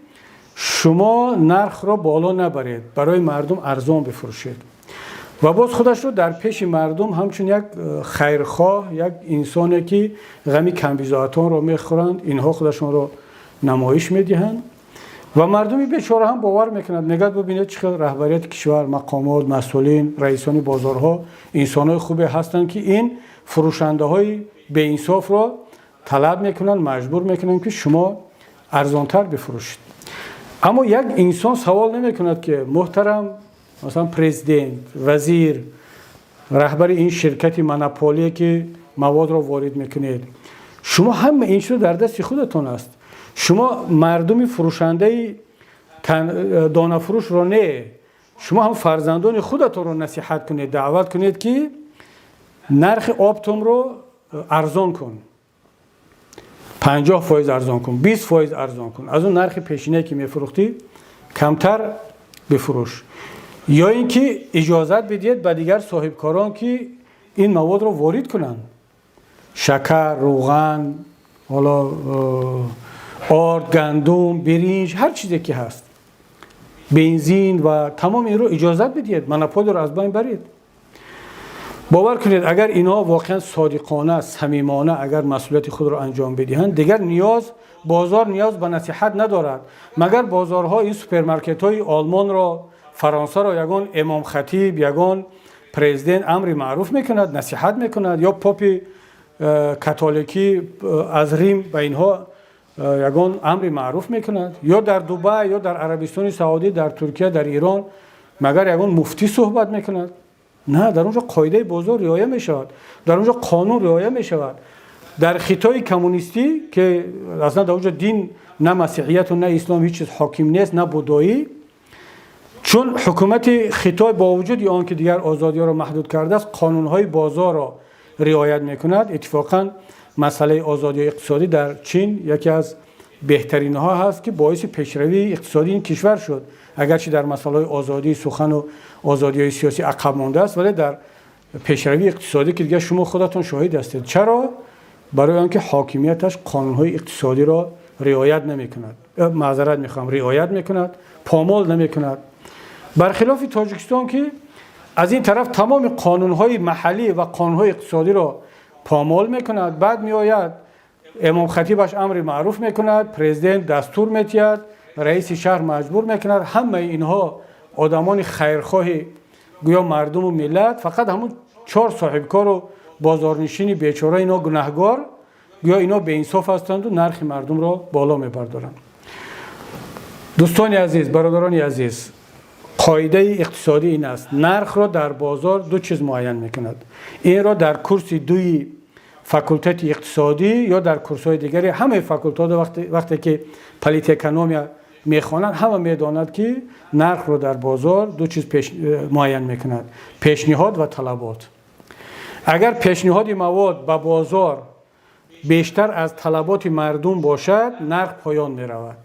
Шумо нархро боло набаред, барои мардум арзон бифурӯшед. Ва боз худашро дар пеши мардум ҳамчун як хайрхоҳ, як инсоне ки ғами камбизоатонро мехӯранд, инҳо худашонро намоиш медиҳанд ва мардуми бечора ҳам бовар мекунад. Мегӯяд: бубинед, чӣ хел раҳбарияти кишвар, мақомот, масъулин, раисони бозорҳо инсонҳои хубе ҳастанд, ки ин фурӯшандаҳои беинсофро талаб мекунанд, маҷбур мекунанд, ки шумо арзонтар бифурӯшед. Аммо як инсон савол намекунад, ки муҳтарам, масалан, президент, вазир, раҳбари ин ширкати монополие, ки маводро ворид мекунед, шумо ҳама ин чизо дар дасти худатон аст. Шумо мардуми фурӯшандаи донафурӯшро не, шумо ҳам фарзандони худатонро насиҳат кунед, даъват кунед, ки нархи оптомро арзон кун, 50% арзон кун, 20% арзон кун, аз он нархи пешинае ки мефурӯхтӣ, камтар бифурӯш, ё ин ки иҷозат бидиҳед ба дигар соҳибкорон, ки ин маводро ворид кунанд: шакар, рӯған, ҳоло орд, гандум, биринҷ, ҳар чизе ки ҳаст, бензин ва тамоми инро иҷозат бидиҳед, монополиро аз байн баред. Бовар кунед, агар инҳо воқеан содиқона, самимона агар масъулияти худро анҷом бидиҳанд, дигар ниёз бозор ниёз ба насиҳат надорад. Магар бозорҳо, ин супермаркетҳои Олмонро, Фаронсаро ягон имомхатиб, ягон президент амри маъруф мекунад, насиҳат мекунад, ё попи католикӣ аз Рим ба инҳо ягон амри маъруф мекунад, ё дар Дубай, ё дар Арабистони Саудӣ, дар Туркия, дар Ирон магар ягон муфтӣ суҳбат мекунад? На, дар он ҷо қоидаи бозор риоя мешавад, дар он ҷо қонун риоя мешавад. Дар Хитои коммунистӣ, ки аслан дар он ҷо дин, на масеҳияту на ислом, ҳеҷ чиз ҳоким нест, на будоӣ, чун ҳукумати Хитой бо вуҷуди он ки дигар озодиҳоро маҳдуд кардааст, қонунҳои бозорро риоят мекунад. Иттифоқан, масъалаи озодии иқтисодӣ дар Чин яке аз беҳтаринҳо ҳаст, ки боиси пешравии иқтисодии ин кишвар шуд. Агарчи дар масъалаҳои озодии сухану озодиҳои сиёсӣ ақаб мондааст, вале дар пешравии иқтисодӣ, ки дигар шумо худатон шоҳид ҳастед. Чаро? Барои он ки ҳокимияташ қонунҳои иқтисодиро риоят намекунад, маъзарат мехоҳам, риоят мекунад, помол намекунад. Бархилофи Тоҷикистон, ки аз ин тараф тамоми қонунҳои маҳаллӣ ва қонунҳои иқтисодиро помол мекунад, баъд меояд, имомхатибаш амри маъруф мекунад, президент дастур метиҳад, раиси шаҳр маҷбур мекунад. Ҳамаи инҳо одамони хайрхоҳи гӯё мардуму миллат, фақат ҳамун чор соҳибкору бозорнишини бечора, ино гунаҳгор, гӯё ино беинсоф ҳастанду нархи мардумро боло мебардоранд. Дӯстони азиз, бародарони азиз, қоидаи иқтисодӣ ин аст: нархро дар бозор ду чиз муайян мекунад. Инро дар курси дуи факултети иқтисодӣ ё дар курсҳои дигари ҳамаи факултетҳо, вақте ки политэкономия мехонанд, ҳама медонад, ки нархро дар бозор ду чиз муайян мекунад: пешниҳод ва талабот. Агар пешниҳоди мавод ба бозор бештар аз талаботи мардум бошад, нарх поён меравад.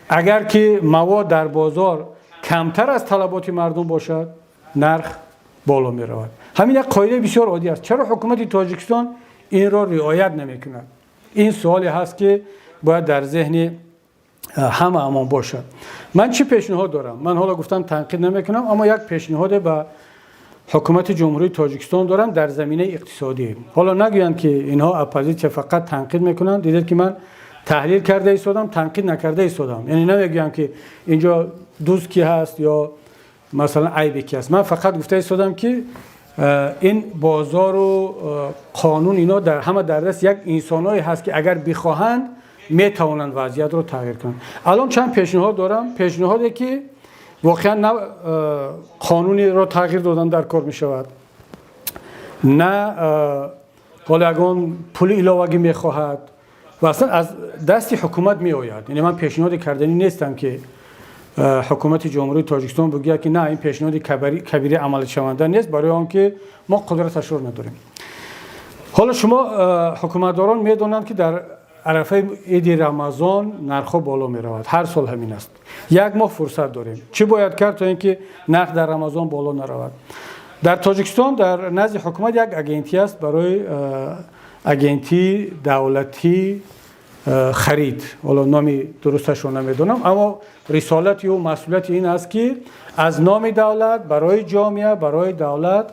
Агар ки мавод дар бозор камтар аз талаботи мардум бошад, нарх боло меравад. Ҳамин як қоидаи бисёр оддӣ аст. Чаро ҳукумати Тоҷикистон инро риоят намекунад? Ин суоле ҳаст, ки бояд дар зеҳни ҳамаамон бошад. Ман чӣ пешниҳод дорам? Ман ҳоло гуфтам, танқид намекунам, аммо як пешниҳоде ба ҳукумати Ҷумҳурии Тоҷикистон дорам дар заминаи иқтисодӣ. Ҳоло нагӯянд, ки инҳо оппозитсия, фақат танқид мекунанд. Дидед, ки ман таҳлил карда истодам, танқид накарда истодам. Яъне намегӯям, ки инҷо дузд ки ҳаст ё масалан айбе ки ҳаст. Ман фақат гуфта истодам, ки ин бозору қонун, ино дар ҳама дар даст як инсонҳое ҳаст, ки агар бихоҳанд, метавонанд вазъиятро тағйир кунанд. Алон чанд пешниҳод дорам, пешниҳоде ки воқеан на қонуниро тағйир додан дар кор мешавад, на ҳоло ягон пули иловагӣ мехоҳад ва аслан аз дасти ҳукумат меояд. Яъне ман пешниҳоди карданӣ нестам, ки ҳукумати Ҷумҳурии Тоҷикистон бигӯяд, ки на, ин пешниҳоди кабири амалишаванда нест, барои он ки мо қудраташро надорем. Ҳоло шумо ҳукуматдорон медонанд, ки дар арафаи иди Рамазон нархҳо боло меравад, ҳар сол ҳамин аст. Як моҳ фурсат дорем. Чӣ бояд кард, то ин ки нарх дар Рамазон боло наравад? Дар Тоҷикистон дар назди ҳукумат як агентӣ аст, барои агентии давлатӣ. Харид, ҳоло номи дурусташро намедонам, аммо рисолати ӯ, масъулияти ин аст, ки аз номи давлат барои ҷомеа, барои давлат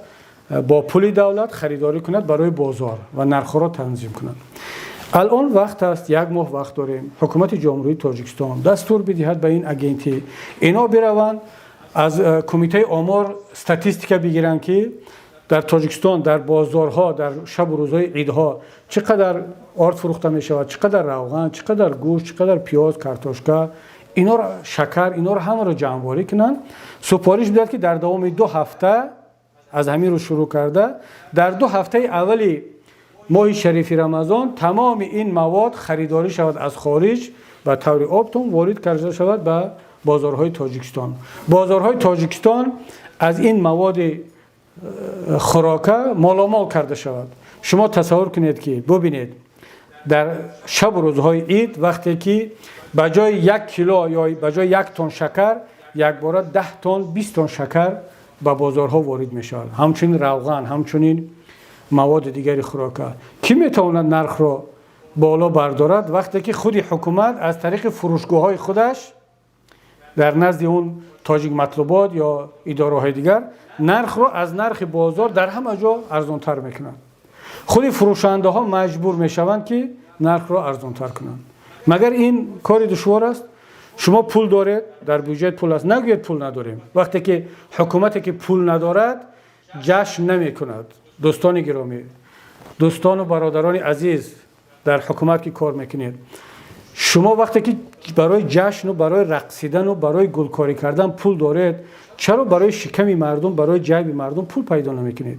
бо пули давлат харидорӣ кунад барои бозор ва нархҳоро танзим кунад. Алон вақт аст, як моҳ вақт дорем. Ҳукумати Ҷумҳурии Тоҷикистон дастур бидиҳад ба ин агентӣ, ино бираванд, аз Кумитаи омор статистика бигиранд, ки дар Тоҷикистон дар бозорҳо дар шабу рӯзҳои идҳо чӣ қадар орд фурӯхта мешавад, чӣ қадар равған, чӣ қадар гӯшт, чӣ қадар пиёз, картошка, инҳоро, шакар, инҳоро ҳамаро ҷамъворӣ кунанд. Супориш бидиҳад, ки дар давоми 2 ҳафта, аз ҳамин рӯз шурӯъ карда, дар 2 ҳафтаи аввали моҳи шарифи Рамазон тамоми ин мавод харидорӣ шавад аз хориҷ, ба таври оптом ворид карда шавад ба бозорҳои Тоҷикистон. Бозорҳои Тоҷикистон аз ин маводи хӯрока моломол карда шавад. Шумо тасаввур кунед, ки бубинед, дар шабу рӯзҳои ид, вақте ки ба ҷои 1 кило ё ба ҷои 1 тон шакар якбора 10 тон, 20 тон шакар ба бозорҳо ворид мешавад, ҳамчунин равған, ҳамчунин маводи дигари хӯрока, кӣ метавонад нархро боло бардорад, вақте ки худи ҳукумат аз тариқи фурӯшгоҳҳои худаш дар назди он Тоҷик матлубот ё идораҳои дигар нархро аз нархи бозор дар ҳама ҷо арзонтар мекунад? Худи фурӯшандаҳо маҷбур мешаванд, ки нархро арзонтар кунанд. Магар ин кори душвор аст? Шумо пул доред, дар бюҷет пул аст, нагӯед пул надорем. Вақте ки ҳукумате ки пул надорад, ҷашн намекунад. Дӯстони гиромӣ, дӯстону бародарони азиз, дар ҳукумат ки кор мекунед, шумо вақте ки барои ҷашну барои рақсидану барои гулкорӣ кардан пул доред, чаро барои шиками мардум, барои ҷайби мардум пул пайдо намекунед?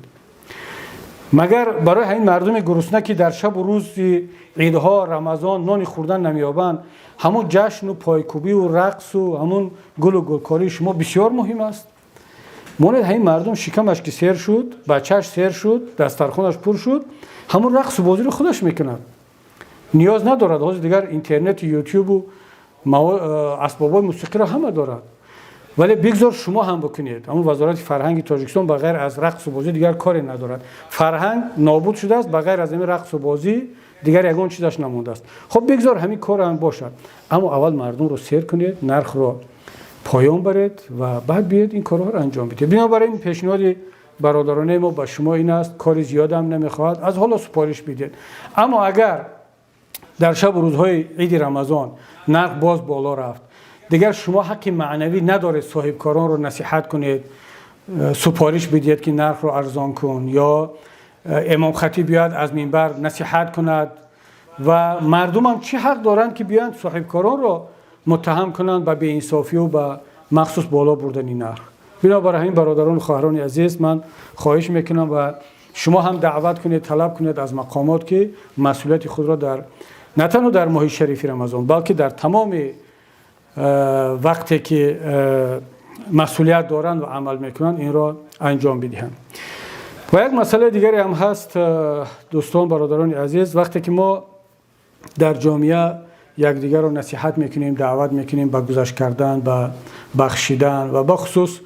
Магар барои ҳамин мардуми гурусна, ки дар шабу рӯзи идҳо, Рамазон нони хӯрдан намеёбанд, ҳамун ҷашну пойкӯбиву рақсу ҳамун гулу гулкории шумо бисёр муҳим аст? Монед, ҳамин мардум шикамаш ки сер шуд, бачааш сер шуд, дастархонаш пур шуд, ҳамун рақсу бозиро худаш мекунад, ниёз надорад. Ҳозир дигар интернету ютюбу асбобҳои мусиқиро ҳама дорад. Вале бигзор шумо ҳам бикунед. Ҳамун Вазорати фарҳанги Тоҷикистон ба ғайр аз рақсу бозӣ дигар коре надорад. Фарҳанг нобуд шудааст, ба ғайр аз ҳамин рақсу бозӣ дигар ягон чизаш намондааст. Хуб, бигзор ҳамин кор ҳам бошад, аммо аввал мардумро сер кунед, нархро поён баред ва баъд биёед ин корҳоро анҷом бидиҳед. Бинобар ин пешниҳоди бародаронаи мо ба шумо ин аст: кори зиёдам намехоҳад, аз ҳоло супориш бидиҳед. Аммо агар дар шабу рӯзҳои иди Рамазон нарх боз боло рафт, дигар шумо ҳаққи маънавӣ надоред соҳибкоронро насиҳат кунед, супориш бидиҳед, ки нархро арзон кун, ё имомхатиб биёяд, аз минбар насиҳат кунад. Ва мардумам чӣ ҳақ доранд, ки биёянд соҳибкоронро муттаҳам кунанд ба беинсофию ба махсус боло бурдани нарх? Бинобар ҳамин, бародарону хоҳарони азиз, ман хоҳиш мекунам ва шумо ҳам даъват кунед, талаб кунед аз мақомот, ки масъулияти худро дар на танҳо дар моҳи шарифи Рамазон, балки дар тамоми вақте ки масъулият доранд ва амал мекунанд, инро анҷом бидиҳанд. Ва як масъалаи дигаре ҳам ҳаст, дӯстон, бародарони азиз. Вақте ки мо дар ҷомеа якдигарро насиҳат мекунем, даъват мекунем ба гузашт кардан, ба бахшидан, ва бахусус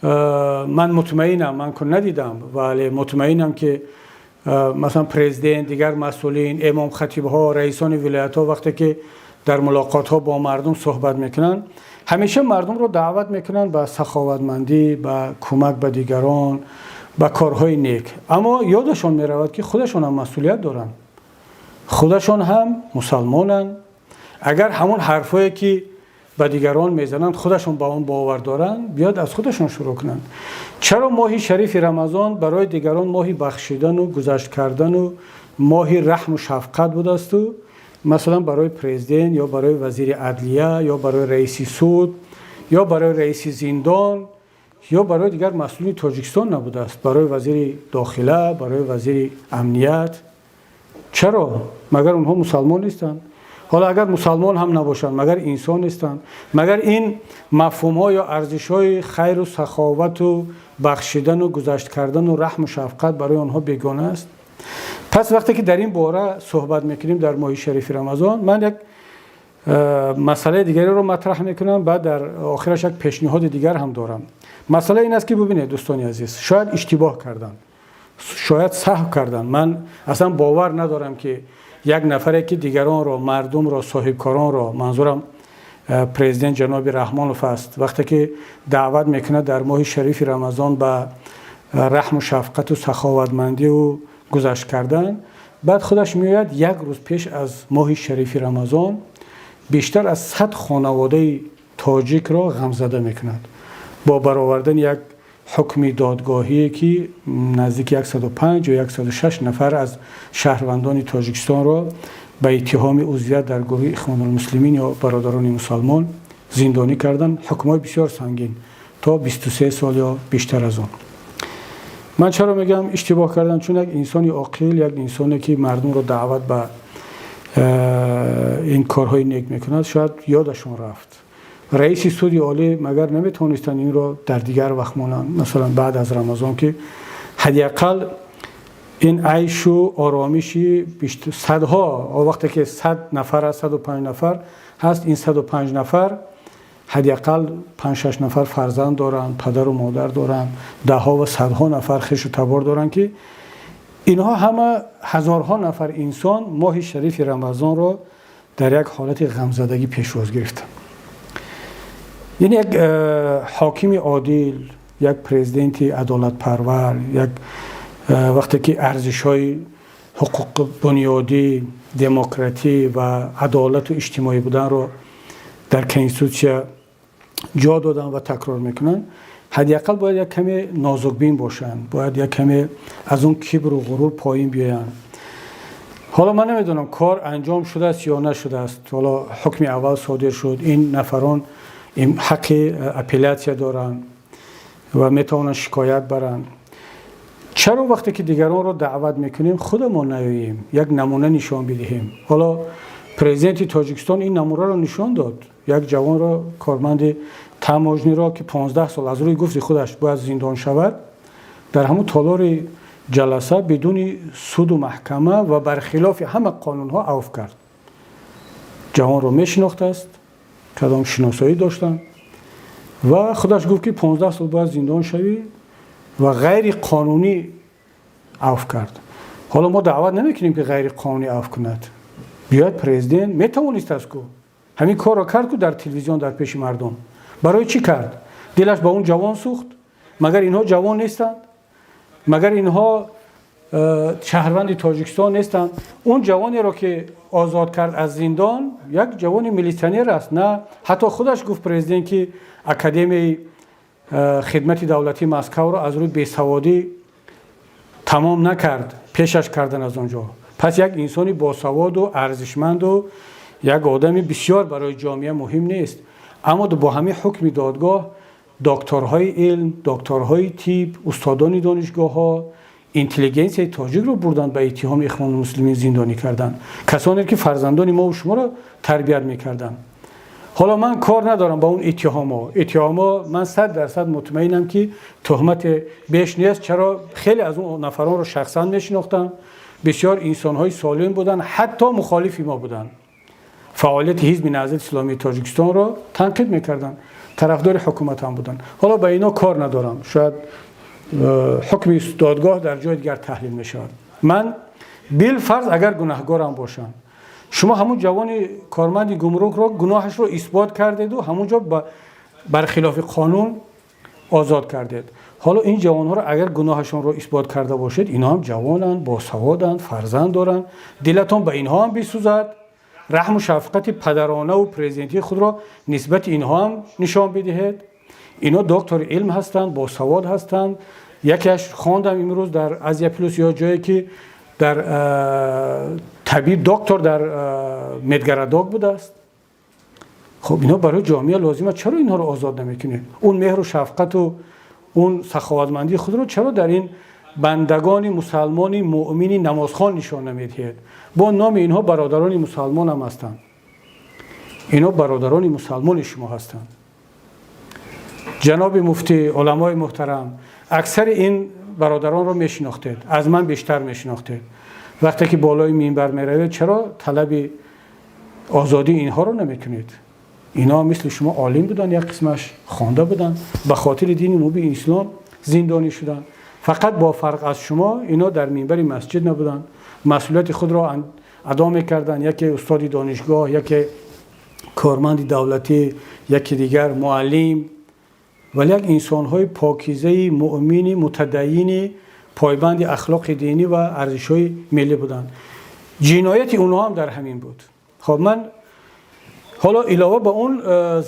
ман мутмаинам, ман ку надидам, вале мутмаинам, ки масалан президент, дигар масъулин, имомхатибҳо, раисони вилоятҳо вақте ки дар мулоқотҳо бо мардум суҳбат мекунанд, ҳамеша мардумро даъват мекунанд ба саховатмандӣ, ба кӯмак ба дигарон, ба корҳои нек. Аммо ёдашон меравад, ки худашон ҳам масъулият доранд, худашон ҳам мусалмонанд. Агар ҳамон ҳарфое ки ба дигарон мезананд, худашон ба он бовар доранд, биёд аз худашон шурӯъ кунанд. Чаро моҳи шарифи Рамазон барои дигарон моҳи бахшидану гузашт кардану моҳи раҳму шафқат будасту масалан барои президент ё барои вазири адлия ё барои раиси суд ё барои раиси зиндон ё барои дигар масъулини Тоҷикистон набудааст, барои вазири дохила, барои вазири амният? Чаро? Магар онҳо мусалмон нестанд? Ҳоло агар мусалмон ҳам набошанд, магар инсон нестанд? Магар ин мафҳумҳо ё арзишҳои хайру саховату бахшидану гузашт кардану раҳму шафқат барои онҳо бегона аст? Пас вақте ки дар ин бора суҳбат мекунем дар моҳи шарифи Рамазон, ман як масъалаи дигареро матраҳ мекунам, баъд дар охираш як пешниҳоди дигар ҳам дорам. Масъала ин аст, ки бубинед, дӯстони азиз, шояд иштибоҳ карданд, шояд саҳв карданд. Ман аслан бовар надорам, ки Як нафаре ки дигаронро, мардумро, соҳибкоронро, манзурам президент ҷаноби Раҳмонов аст, вақте ки даъват мекунад дар моҳи шарифи Рамазон ба раҳму шафқату саховатмандиву гузашт кардан, баъд худаш меояд, як рӯз пеш аз моҳи шарифи Рамазон бештар аз 100 хонаводаи тоҷикро ғамзада мекунад бо баровардани як ҳукми додгоҳие, ки наздики 105 ё 106 нафар аз шаҳрвандони Тоҷикистонро ба иттиҳоми узвият дар гурӯҳи Ихвонулмуслимин ё Бародарони мусалмон зиндонӣ кардан. Ҳукмҳои бисёр сангин, то 23 сол ё бештар аз он. Ман чаро мегӯям иштибоҳ кардан? Чун як инсони оқил, як инсоне ки мардумро даъват ба ин корҳои нек мекунад, шояд ёдашон рафт. Раиси суди олӣ магар наметавонистанд инро дар дигар вақт монанд, масалан, баъд аз Рамазон, ки ҳадди ақал ин айшу оромиши садҳо, вақте ки 100 нафар аст, 105 нафар ҳаст, ин 105 нафар ҳадди ақал панҷ-шаш нафар фарзанд доранд, падару модар доранд, даҳҳо ва садҳо нафар хешу табор доранд, ки инҳо ҳама, ҳазорҳо нафар инсон моҳи шарифи Рамазонро дар як ҳолати ғамзадагӣ пешвоз гирифтанд. Яъне як ҳокими одил, як президенти адолатпарвар, як вақте ки арзишҳои ҳуқуқбунёдӣ, демократӣ ва адолату иҷтимоӣ буданро дар конститутсия ҷо додан ва такрор мекунанд, ҳадди ақал бояд як каме нозукбин бошанд, бояд як каме аз он кибру ғурур поин биёянд. Ҳоло ман намедонам, кор анҷом шудааст ё нашудааст. Ҳоло ҳукми аввал содир шуд, ин нафарон ҳаққи апеллятсия доранд ва метавонанд шикоят баранд. Чаро вақте ки дигаронро даъват мекунем, худамон наёем, як намуна нишон бидиҳем? Ҳоло президенти Тоҷикистон ин намунаро нишон дод: як ҷавонро, корманди таможниро, ки 15 сол аз рӯи гуфти худаш бояд зиндон шавад, дар ҳамун толори ҷаласа бидуни суду маҳкама ва бархилофи ҳама қонунҳо авф кард. Ҷавонро мешинохтааст, кадом шиносоӣ доштанд ва худаш гуфт, ки 15 сол бояд зиндон шавӣ, ва ғайриқонунӣ авф кард. Ҳоло мо даъват намекунем, ки ғайриқонунӣ авф кунад. Биёяд президент, метавонистааст ку, ҳамин корро кард ку дар телевизион, дар пеши мардум. Барои чӣ кард? Дилаш ба он ҷавон сӯхт? Магар инҳо ҷавон нестанд? Магар инҳо шаҳрванди Тоҷикистон нестанд? Он ҷавонеро ки озод кард аз зиндон, як ҷавони милитсионер аст, на? Ҳатто худаш гуфт президент, ки Академияи хидмати давлатии Москавро аз рӯи бесаводӣ тамом накард, пешаш кардан аз он ҷо. Пас як инсони босаводу арзишманду як одами бисёр барои ҷомеа муҳим нест? Аммо бо ҳамин ҳукми додгоҳ докторҳои илм, докторҳои тиб, устодони донишгоҳҳо, интеллигенсияи тоҷикро бурданд, ба иттиҳоми Ихвонулмуслимин зиндонӣ карданд, касоне ки фарзандони мову шуморо тарбият мекарданд. Ҳоло ман кор надорам ба он иттиҳомҳо. Иттиҳомҳо, ман 100% мутмаинам, ки туҳмати беш нест. Чаро? Хеле аз он нафаронро шахсан мешинохтам, бисёр инсонҳои солим буданд, ҳатто мухолифи мо буданд, фаъолияти Ҳизби Наҳзати Исломии Тоҷикистонро танқид мекарданд, тарафдори ҳукумат ҳам буданд. Ҳоло ба ино кор надорам, шояд ҳукми додгоҳ дар ҷои дигар таҳлил мешавад. Ман билфарз агар гунаҳгорам бошам, шумо ҳамун ҷавони корманди гумрукро гуноҳашро исбот кардеду ҳамун ҷо бархилофи қонун озод кардед. Ҳоло ин ҷавонҳоро агар гуноҳашонро исбот карда бошед, инҳо ҳам ҷавонанд, босаводанд, фарзанд доранд. Дилатон ба инҳо ҳам бисӯзад, раҳму шафқати падаронаву президентии худро нисбати инҳо ҳам нишон бидиҳед. Инҳо доктори илм ҳастанд, босавод ҳастанд. Якеаш хондам имрӯз дар Азия Плюс ё ҷое, ки дар табиб, доктор дар медгородок будааст. Хуб, инҳо барои ҷомеа лозим аст. Чаро инҳоро озод намекунед? Он меҳру шафқату он саховатмандии худро чаро дар ин бандагони мусалмони муъмини намозхон нишон намедиҳед? Бо номи инҳо бародарони мусалмон ҳам ҳастанд. Инҳо бародарони мусалмони шумо ҳастанд. Ҷаноби муфтӣ, уламои муҳтарам, аксари ин бародаронро мешинохтед, аз ман бештар мешинохтед. Вақте ки болои минбар меравед, чаро талаби озодии инҳоро намекунед? Инҳо мисли шумо олим буданд, як қисмаш хонда буданд, ба хотири дини мубини ислом зиндонӣ шуданд. Фақат бо фарқ аз шумо инҳо дар минбари масҷид набуданд, масъулияти худро адо мекарданд. Яке устоди донишгоҳ, яке корманди давлатӣ, яке дигар муаллим, вале як инсонҳои покизаи муъмини мутадайини пойбанди ахлоқи динӣ ва арзишҳои миллӣ буданд. Ҷинояти онҳо ҳам дар ҳамин буд. Хоб, ман ҳоло илова ба он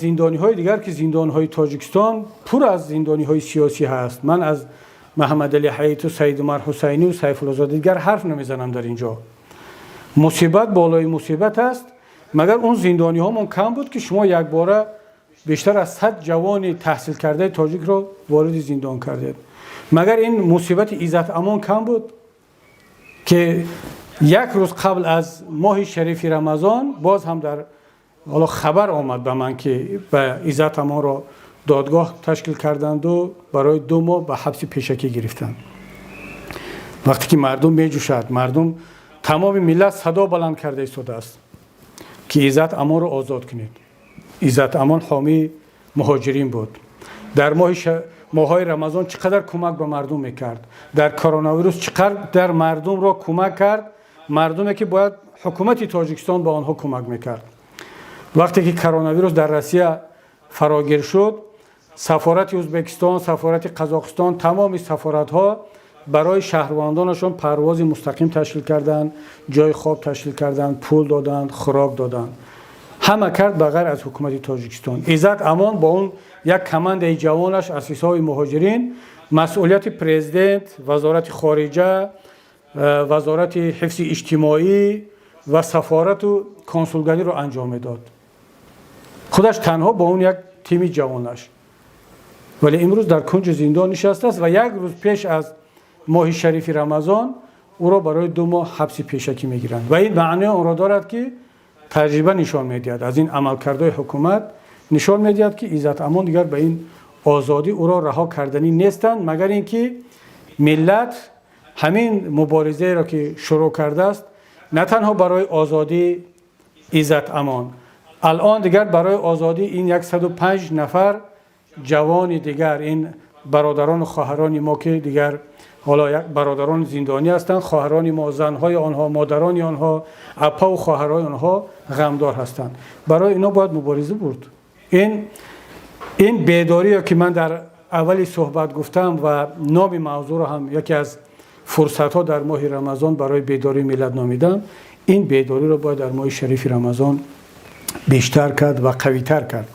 зиндониҳои дигар, ки зиндонҳои Тоҷикистон пур аз зиндониҳои сиёсӣ ҳаст, ман аз Маҳаммадалӣ Ҳаиту, Саидумар Ҳусайнию Сайфуллозода дигар ҳарф намезанам. Дар ин ҷо мусибат болои мусибат аст. Магар он зиндониҳомон кам буд, ки шумо якбора бештар аз 100 ҷавони таҳсилкардаи тоҷикро вориди зиндон кардед? Магар ин мусибати Иззат Амон кам буд, ки як рӯз қабл аз моҳи шарифи Рамазон боз ҳам дар ҳоло хабар омад ба ман, ки ба Иззат Амонро додгоҳ ташкил карданду барои 2 моҳ ба ҳабси пешакӣ гирифтанд? Вақте ки мардум меҷӯшад, мардум, тамоми миллат садо баланд карда истодааст, ки Иззат Амонро озод кунед. Иззат Амон ҳомии муҳоҷирин буд. Дар моҳҳои Рамазон чӣ қадар кӯмак ба мардум мекард, дар коронавирус чӣ қадар мардумро кӯмак кард, мардуме ки бояд ҳукумати Тоҷикистон ба онҳо кӯмак мекард. Вақте ки коронавирус дар Россия фарогир шуд, сафорати Ӯзбекистон, сафорати Қазоқистон, тамоми сафоратҳо барои шаҳрвандонашон парвози мустақим ташкил карданд, ҷои хоб ташкил карданд, пул доданд, хӯрок доданд, ҳама кард, ба ғайр аз ҳукумати Тоҷикистон. Иззат Амон бо он як командаи ҷавонаш аз ҳисоби муҳоҷирин масъулияти президент, вазорати хориҷа, вазорати ҳифзи иҷтимоӣ ва сафорату консулгариро анҷом медод, худаш танҳо бо он як тими ҷавонаш. Вале имрӯз дар кунҷи зиндон нишастааст ва як рӯз пеш аз моҳи шарифи Рамазон ӯро барои 2 моҳ ҳабси пешакӣ мегиранд. Ва ин маънои онро дорад, ки таҷриба нишон медиҳад, аз ин амалкардҳои ҳукумат нишон медиҳад, ки Иззат Амон дигар ба ин озодӣ ӯро раҳо карданӣ нестанд, магар ин ки миллат ҳамин муборизаеро, ки шурӯъ кардааст, на танҳо барои озодии Иззат Амон, алон дигар барои озодии ин 105 нафар ҷавони дигар, ин бародарону хоҳарони мо, ки дигар ҳоло як бародарони зиндонӣ ҳастанд, хоҳарони мо, занҳои онҳо, модарони онҳо, апаву хоҳарони онҳо ғамдор ҳастанд. Барои ино бояд мубориза бурд. Ин бедориё, ки ман дар аввали суҳбат гуфтам ва номи мавзӯъро ҳам яке аз фурсатҳо дар моҳи Рамазон барои бедории миллат номидам, ин бедориро бояд дар моҳи шарифи Рамазон бештар кард ва қавитар кард.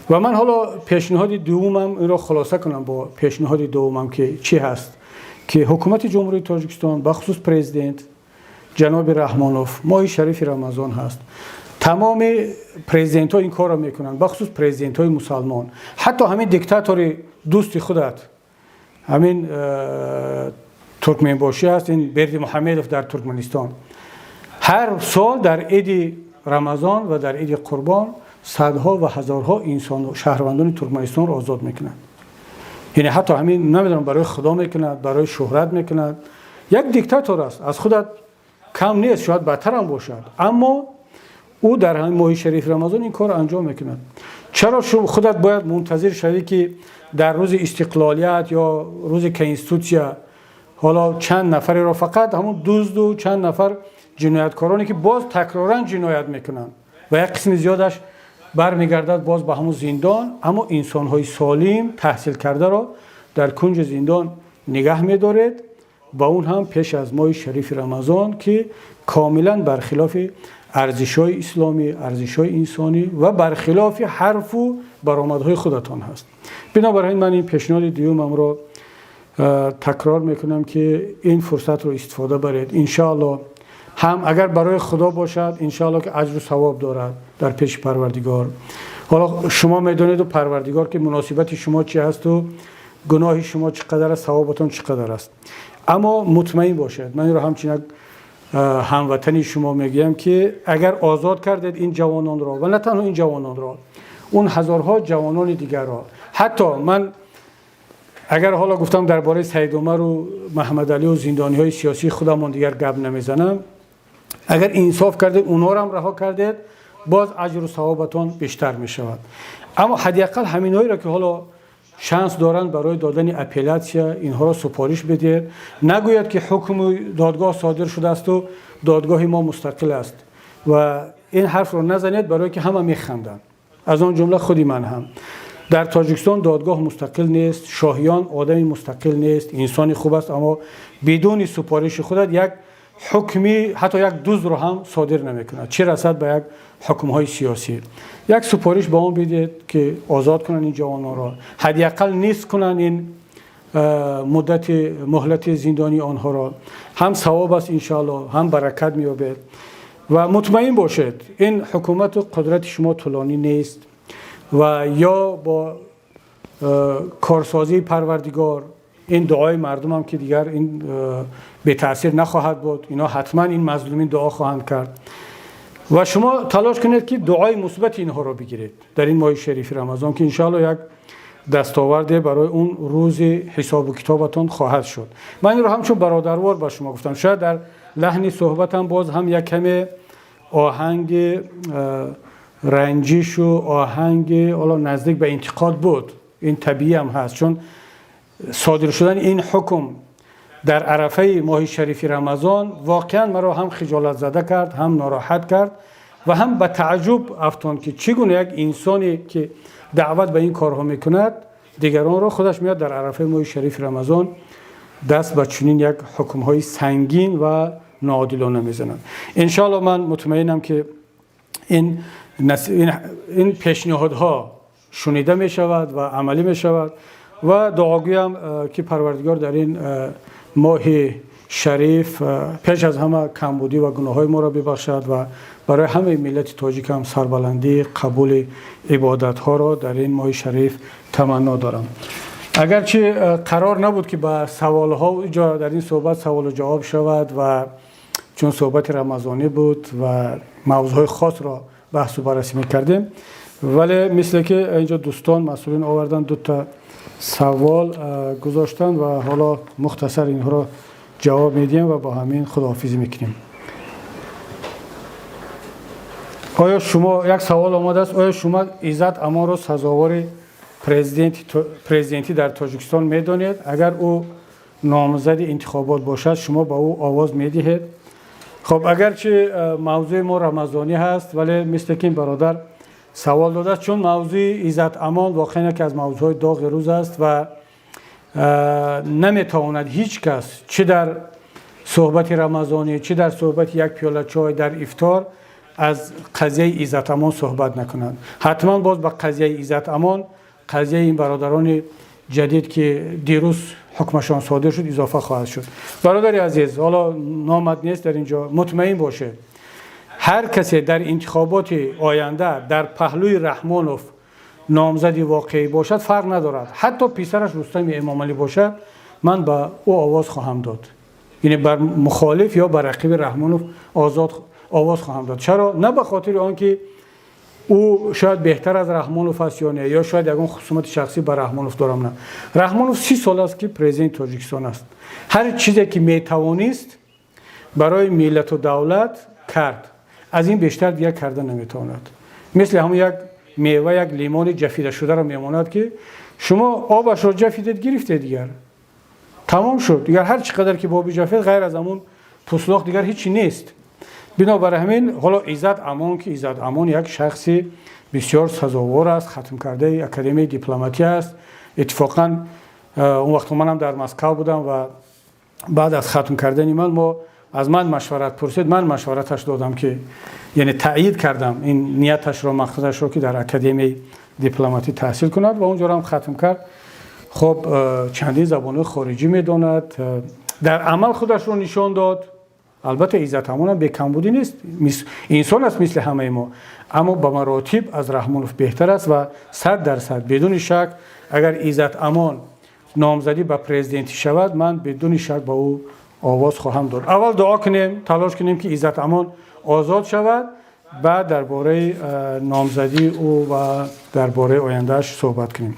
Ва ман ҳоло пешниҳоди дуввумам, инро хулоса кунам бо пешниҳоди дуввумам, ки чӣ ҳаст: ки ҳукумати Ҷумҳурии Тоҷикистон, бахусус президент ҷаноби Раҳмонов, моҳи шарифи Рамазон ҳаст. Тамоми президентҳо ин корро мекунанд, бахусус президентҳои мусалмон. Ҳатто ҳамин диктатори дӯсти худат, ҳамин туркменбошӣ ҳаст, ин Бердимуҳамедов дар Туркманистон ҳар сол дар иди Рамазон ва дар иди Қурбон садҳо ва ҳазорҳо инсон, шаҳрвандони Туркманистонро озод мекунанд. Яъне ҳатто ҳамин, намедонам, барои Худо мекунад, барои шӯҳрат мекунад. Як диктатор аст, аз худат кам нест, шояд бадтарам бошад, аммо ӯ дар ҳамин моҳи шарифи Рамазон ин корро анҷом мекунад. Чаро худат бояд мунтазир шавӣ, ки дар рӯзи истиқлолият ё рӯзи конститутсия ҳоло чанд нафареро, фақат ҳамун дузду чанд нафар ҷинояткороне, ки боз такроран ҷиноят мекунанд ва як қисми зиёдаш бармегардад боз ба ҳамун зиндон, аммо инсонҳои солим, таҳсилкардаро дар кунҷи зиндон нигаҳ медоред ва он ҳам пеш аз моҳи шарифи Рамазон, ки комилан бархилофи арзишҳои исломӣ, арзишҳои инсонӣ ва бархилофи ҳарфу баромадҳои худатон ҳаст? Бинобар ин ман ин пешниҳоди дуюмамро такрор мекунам, ки ин фурсатро истифода баред. Иншоалло, ҳам агар барои Худо бошад, иншоалло, ки аҷру савоб дорад дар пеши Парвардигор. Ҳоло шумо медонеду Парвардигор, ки муносибати шумо чӣ ҳасту гуноҳи шумо чӣ қадар аст, савоботон чӣ қадар аст. Аммо мутмаин бошед, ман инро ҳамчун як ҳамватани шумо мегӯям, ки агар озод кардед ин ҷавононро ва на танҳо ин ҷавононро, он ҳазорҳо ҷавонони дигарро, ҳатто ман агар ҳоло гуфтам, дар бораи Саидумару Маҳаммадалию зиндониҳои сиёсии худамон дигар гап намезанам, агар инсоф кардед, онҳоро раҳо кардед, боз аҷру савобатон бештар мешавад. Аммо ҳадди ақал ҳаминҳоеро, ки ҳоло Шанс доранд барои додани апеллятсия, инҳоро супориш бидиҳед. Нагӯяд, ки ҳукми додгоҳ содир шудаасту додгоҳи мо мустақил аст, ва ин ҳарфро назанед, барое ки ҳама механданд, аз он ҷумла худи ман ҳам. Дар Тоҷикистон додгоҳ мустақил нест, Шоҳиён одами мустақил нест, инсони хуб аст, аммо бидуни супориши худат як ҳукми ҳатто як дуздро ҳам содир намекунад, чӣ расад ба як ҳукмҳои сиёсӣ. Як супориш ба он бидиҳед, ки озод кунанд ин ҷавононро, ҳадди ақал нисф кунанд ин муддати муҳлати зиндонии онҳоро. Ҳам савоб аст, иншоалло, ҳам баракат меёбед. Ва мутмаин бошед, ин ҳукумату қудрати шумо тӯлонӣ нест ва ё бо корсозии Парвардигор, ин дуои мардумам, ки дигар ин бетаъсир нахоҳад буд. Ино ҳатман, ин мазлумин, дуо хоҳанд кард ва шумо талош кунед, ки дуои мусбати инҳоро бигиред дар ин моҳи шарифи Рамазон, ки иншоалло як дастоварде барои он рӯзи ҳисобу китобатон хоҳад шуд. Ман инро ҳамчун бародарвор ба шумо гуфтам. Шояд дар лаҳни суҳбатам боз ҳам як каме оҳанги ранҷишу оҳанги ҳоло наздик ба интиқод буд. Ин табиӣ ҳам ҳаст, чун содир шудани ин ҳукм дар арафаи моҳи шарифи Рамазон воқеан маро ҳам хиҷолатзада кард, ҳам нороҳат кард ва ҳам ба тааҷҷуб афтон, ки чӣ гуна як инсоне, ки даъват ба ин корҳо мекунад дигаронро, худаш меояд дар арафаи моҳи шарифи Рамазон даст ба чунин як ҳукмҳои сангин ва ноодилона мезанад. Иншоалло, ман мутмаинам, ки ин пешниҳодҳо шунида мешавад ва амалӣ мешавад ва дуогӯям, ки Парвардигор дар ин моҳи шариф пеш аз ҳама камбудӣ ва гуноҳҳои моро бибахшад ва барои ҳамаи миллати тоҷик ҳам сарбаландӣ, қабули ибодатҳоро дар ин моҳи шариф таманно дорам. Агарчи қарор набуд, ки ба саволҳо ҷо дар ин суҳбат саволу ҷавоб шавад ва чун суҳбати рамазонӣ буд ва мавзӯъҳои хосро баҳсу баррасӣ мекардем, вале мисле ки инҷо дӯстон масъулин оварданд, дута савол гузоштанд ва ҳоло мухтасар инҳоро ҷавоб медиҳем ва бо ҳамин худоҳофизӣ мекунем. Оё шумо, як савол омадааст, оё шумо Иззат Амонро сазовори президентӣ дар Тоҷикистон медонед? Агар ӯ номзади интихобот бошад, шумо ба ӯ овоз медиҳед? Хоб, агарчи мавзӯи мо рамазонӣ ҳаст, вале мисле ки ин бародар савол додааст, чун мавзӯи Иззат Амон воқеан яке аз мавзӯъҳои доғи рӯз аст ва наметавонад ҳеҷ кас, чӣ дар суҳбати рамазонӣ, чӣ дар суҳбати як пиёла чой дар ифтор, аз қазияи Иззат Амон суҳбат накунад. Ҳатман боз ба қазияи Иззат Амон қазияи ин бародарони ҷадид, ки дирӯз ҳукмашон содир шуд, изофа хоҳад шуд. Бародари азиз, ҳоло номат нест дар ин ҷо, мутмаин бошед, ҳар касе дар интихоботи оянда дар паҳлӯи Раҳмонов номзади воқеӣ бошад, фарқ надорад, ҳатто писараш Рустами Эмомалӣ бошад, ман ба ӯ овоз хоҳам дод, яъне бар мухолиф ё бар рақиби Раҳмонов озод овоз хоҳам дод. Чаро? На ба хотири он ки ӯ шояд беҳтар аз Раҳмонов аст ё не, ё шояд ягон хусумати шахсӣ ба Раҳмонов дорам, на. Раҳмонов 30 сол аст, ки президенти Тоҷикистон аст. Ҳар чизе ки метавонист, барои миллату давлат кард, аз ин бештар дигар карда наметавонад. Мисли ҳамон як мева, як лимони ҷафидашударо мемонад, ки шумо обашро ҷафидед, гирифтед, дигар тамом шуд. Дигар ҳар чӣ қадар ки бо биҷафед, ғайр аз ҳамун пуслоқ дигар ҳечи нест. Бинобар ҳамин, ҳоло Иззат Амон, ки Иззат Амон як шахси бисёр сазовор аст, хатмкардаи Академияи дипломатӣ аст. Иттифоқан он вақт манам дар Москав будам ва баъд аз хатм кардани ман мо аз ман машварат пурсид. Ман машвараташ додам, ки яъне таъйид кардам ин нияташро, мақсадашро, ки дар Академияи дипломатӣ таҳсил кунад, ва онҷоро ҳам хатм кард. Хоб, чандин забонҳои хориҷӣ медонад, дар амал худашро нишон дод. Албатта, Иззат Амонам бекамбудӣ нест, инсон аст мисли ҳамаи мо, аммо ба маротиб аз Раҳмонов беҳтар аст ва 100%, бидуни шак, агар Иззат Амон номзадӣ ба президентӣ шавад, ман бидуни шак ба ӯ овоз хоҳам дод. Аввал дуо кунем, талош кунем, ки Иззат Амон озод шавад, баъд дар бораи номзадии ӯ ва дар бораи ояндааш суҳбат кунем.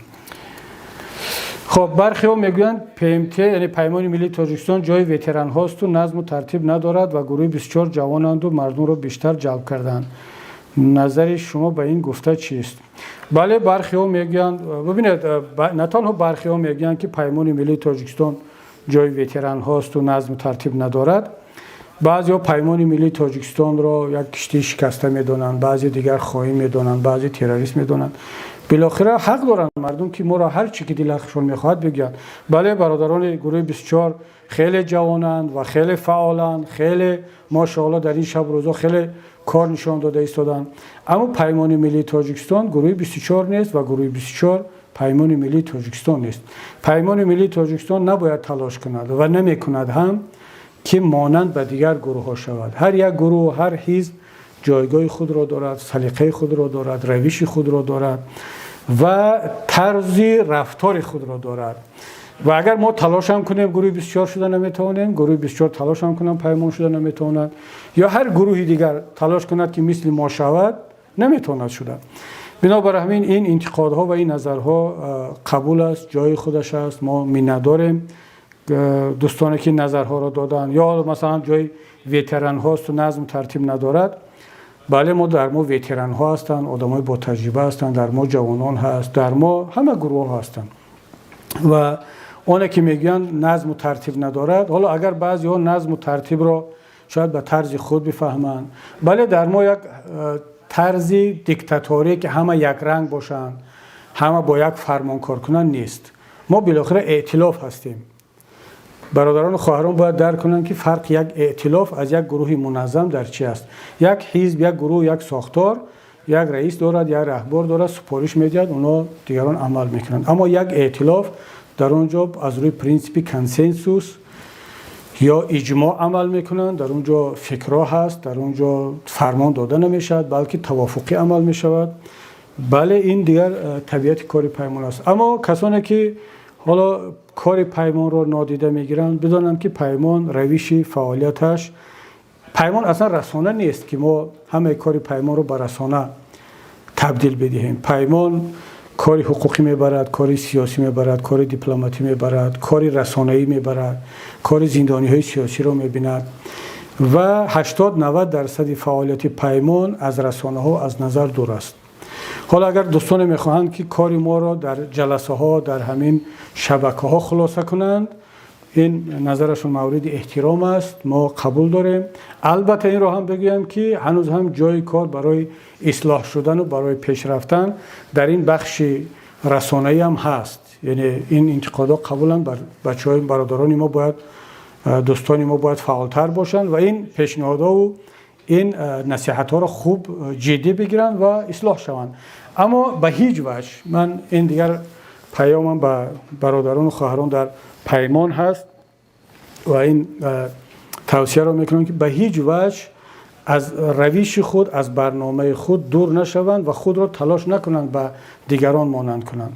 Хоб, бархеҳо мегӯянд, ПМТ, яъне Паймони миллии Тоҷикистон, ҷои ветеранҳоасту назму тартиб надорад ва гурӯҳи 24 ҷавонанду мардумро бештар ҷалб карданд. Назари шумо ба ин гуфта чист? Бале, бархиҳо мегӯянд, бубинед, на танҳо бархиҳо мегӯянд, ки Паймони миллии Тоҷикистон ҷои ветеранҳоасту назму тартиб надорад. Баъзеҳо Паймони миллии Тоҷикистонро як киштии шикаста медонанд, баъзе дигар хоин медонанд, баъзе террорист медонанд. Билохира ҳақ доранд мардум, ки моро ҳар чӣ ки дилашон мехоҳад, бигӯянд. Бале, бародарони гурӯҳи 24 хеле ҷавонанд ва хеле фаъоланд, хеле, мошоалло, дар ин шабу рӯзҳо хеле кор нишон дода истоданд. Аммо Паймони миллии Тоҷикистон гурӯҳи 24 нест ва гурӯҳи 24 Паймони миллии Тоҷикистон нест. Паймони миллии Тоҷикистон набояд талош кунад ва намекунад ҳам, ки монанд ба дигар гурӯҳҳо шавад. Ҳар як гурӯҳ, ҳар ҳизб ҷойгоҳи худро дорад, салиқаи худро дорад, равиши худро дорад ва тарзи рафтори худро дорад. Ва агар мо талошам кунем, гурӯҳи 24 шуда наметавонем, гурӯҳи 24 талошам кунам, Паймон шуда наметавонад, ё ҳар гурӯҳи дигар талош кунад, ки мисли мо шавад, наметавонад шуда. Бинобар ҳамин ин интиқодҳо ва ин назарҳо қабул аст, ҷои худаш аст. Мо миннатдорем дӯстоне, ки назарҳоро доданд. Ё масалан, ҷои ветеранҳоасту назм тартиб надорад. Бале, мо дар мо ветеранҳо ҳастанд, одамои ботаҷриба ҳастанд, дар мо ҷавонон ҳаст, дар мо ҳама гурӯҳҳо ҳастанд. Ва оне ки мегӯянд, назму тартиб надорад, ҳоло агар баъзеҳо назму тартибро шояд ба тарзи худ бифаҳманд. Бале, дар мо як тарзи диктаторӣ, ки ҳама якранг бошанд, ҳама бо як фармон кор кунанд, нест. Мо билохира эътилоф ҳастем. Бародарону хоҳарон бояд дарк кунанд, ки фарқи як эътилоф аз як гурӯҳи муназзам дар чи аст. Як ҳизб, як гурӯҳ, як сохтор як раис дорад, як раҳбор дорад, супориш медиҳад, оно дигарон амал мекунанд. Аммо як эътилоф, дар он ҷо аз рӯи принсипи консенсус ё иҷмоъ амал мекунанд. Дар он ҷо фикрҳо ҳаст, дар он ҷо фармон дода намешавад, балки тавофуқӣ амал мешавад. Бале, ин дигар табиати кори Паймон аст. Аммо касоне ки ҳоло кори Паймонро нодида мегиранд, бидонанд, ки Паймон равиши фаъолияташ, Паймон аслан расона нест, ки мо ҳамаи кори Паймонро ба расона табдил бидиҳем. Паймон кори ҳуқуқӣ мебарад, кори сиёсӣ мебарад, кори дипломатӣ мебарад, кори расонаӣ мебарад, кори зиндониҳои сиёсиро мебинад ва 80-90 дарсади фаъолияти Паймон аз расонаҳо аз назар дур аст. Ҳоло агар дӯстоне мехоҳанд, ки кори моро дар ҷаласаҳо, дар ҳамин шабакаҳо хулоса кунанд, ин назарашон мавриди эҳтиром аст, мо қабул дорем. Албатта, инро ҳам бигӯям, ки ҳанӯз ҳам ҷои кор барои ислоҳ шудану барои пешрафтан дар ин бахши расонаӣ ҳам ҳаст. Яъне ин интиқодҳо қабуланд. Бачаҳои бародарони мо бояд, дӯстони мо бояд фаъолтар бошанд ва ин пешниҳодҳову ин насиҳатҳоро хуб ҷиддӣ бигиранд ва ислоҳ шаванд. Аммо ба ҳеҷ ваҷҳ ман ин дигар паёмам ба бародарону хоҳарон дар Паймон ҳаст ва ин тавсияро мекунам, ки ба ҳеҷ ваҷҳ аз равиши худ, аз барномаи худ дур нашаванд ва худро талош накунанд ба дигарон монанд кунанд.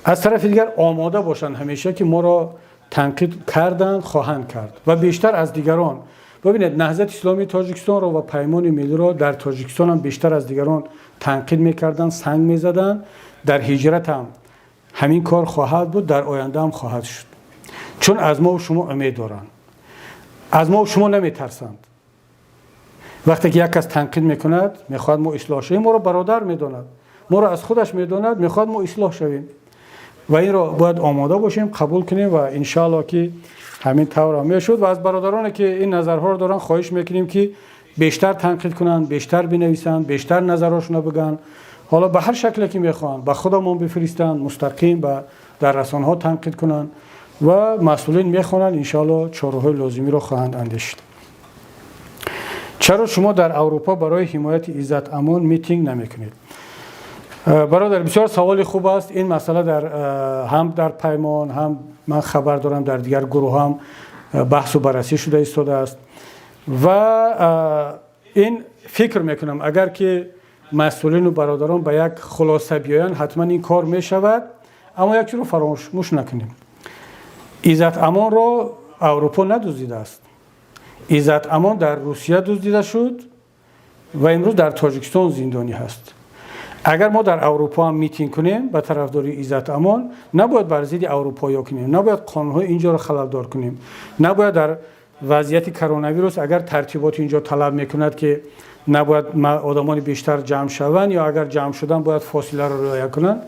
Аз тарафи дигар, омода бошанд ҳамеша, ки моро танқид карданд, хоҳанд кард ва бештар аз дигарон. Бибинед, Наҳзати исломии Тоҷикистонро ва Паймони миллиро дар Тоҷикистон ҳам бештар аз дигарон танқид мекарданд, санг мезаданд. Дар ҳиҷрат ҳам ҳамин кор хоҳад буд, дар оянда ҳам хоҳад шуд, чун аз мову шумо умед доранд, аз мову шумо наметарсанд. Вақте ки як кас танқид мекунад, мехоҳад мо ислоҳ шавем. Моро бародар медонад, моро аз худаш медонад, мехоҳад мо ислоҳ шавем ва инро бояд омода бошем, қабул кунем ва иншаалло, ки ҳамин тавр мешуд. Ва аз бародароне, ки ин назарҳоро доранд, хоҳиш мекунем, ки бештар танқид кунанд, бештар бинависанд, бештар назарҳошонро бигӯянд. Ҳоло ба ҳар шакле ки мехоҳанд, ба худамон бифиристанд, мустақим ба дар расонаҳо танқид кунанд ва масъулин мехонанд, иншоалло, чораҳои лозимиро хоҳанд андешид. Чаро шумо дар Аврупо барои ҳимояти Иззат Амон митинг намекунед? Бародар, бисёр саволи хуб аст. Ин масъала дар ҳам дар Паймон, ҳам ман хабар дорам, дар дигар гурӯҳ ҳам баҳсу баррасӣ шуда истодааст. Ва ин фикр мекунам, агар ки масъулину бародарон ба як хулоса биёянд, ҳатман ин кор мешавад. Аммо як чизро фаромӯш накунем: Иззат Амонро Аврупо надуздидааст. Иззат Амон дар Русия дуздида шуд ва имрӯз дар Тоҷикистон зиндонӣ ҳаст. Агар мо дар Аврупо ҳам митинг кунем ба тарафдории Иззат Амон, набояд бар зидди аврупоиё кунем, набояд қонунҳои инҷоро халалдор кунем, набояд дар вазъияти коронавирус, агар тартиботи инҷо талаб мекунад, ки Набояд одамони бештар ҷамъ шаванд ё агар ҷамъ шуданд, бояд фосиларо риоя кунанд.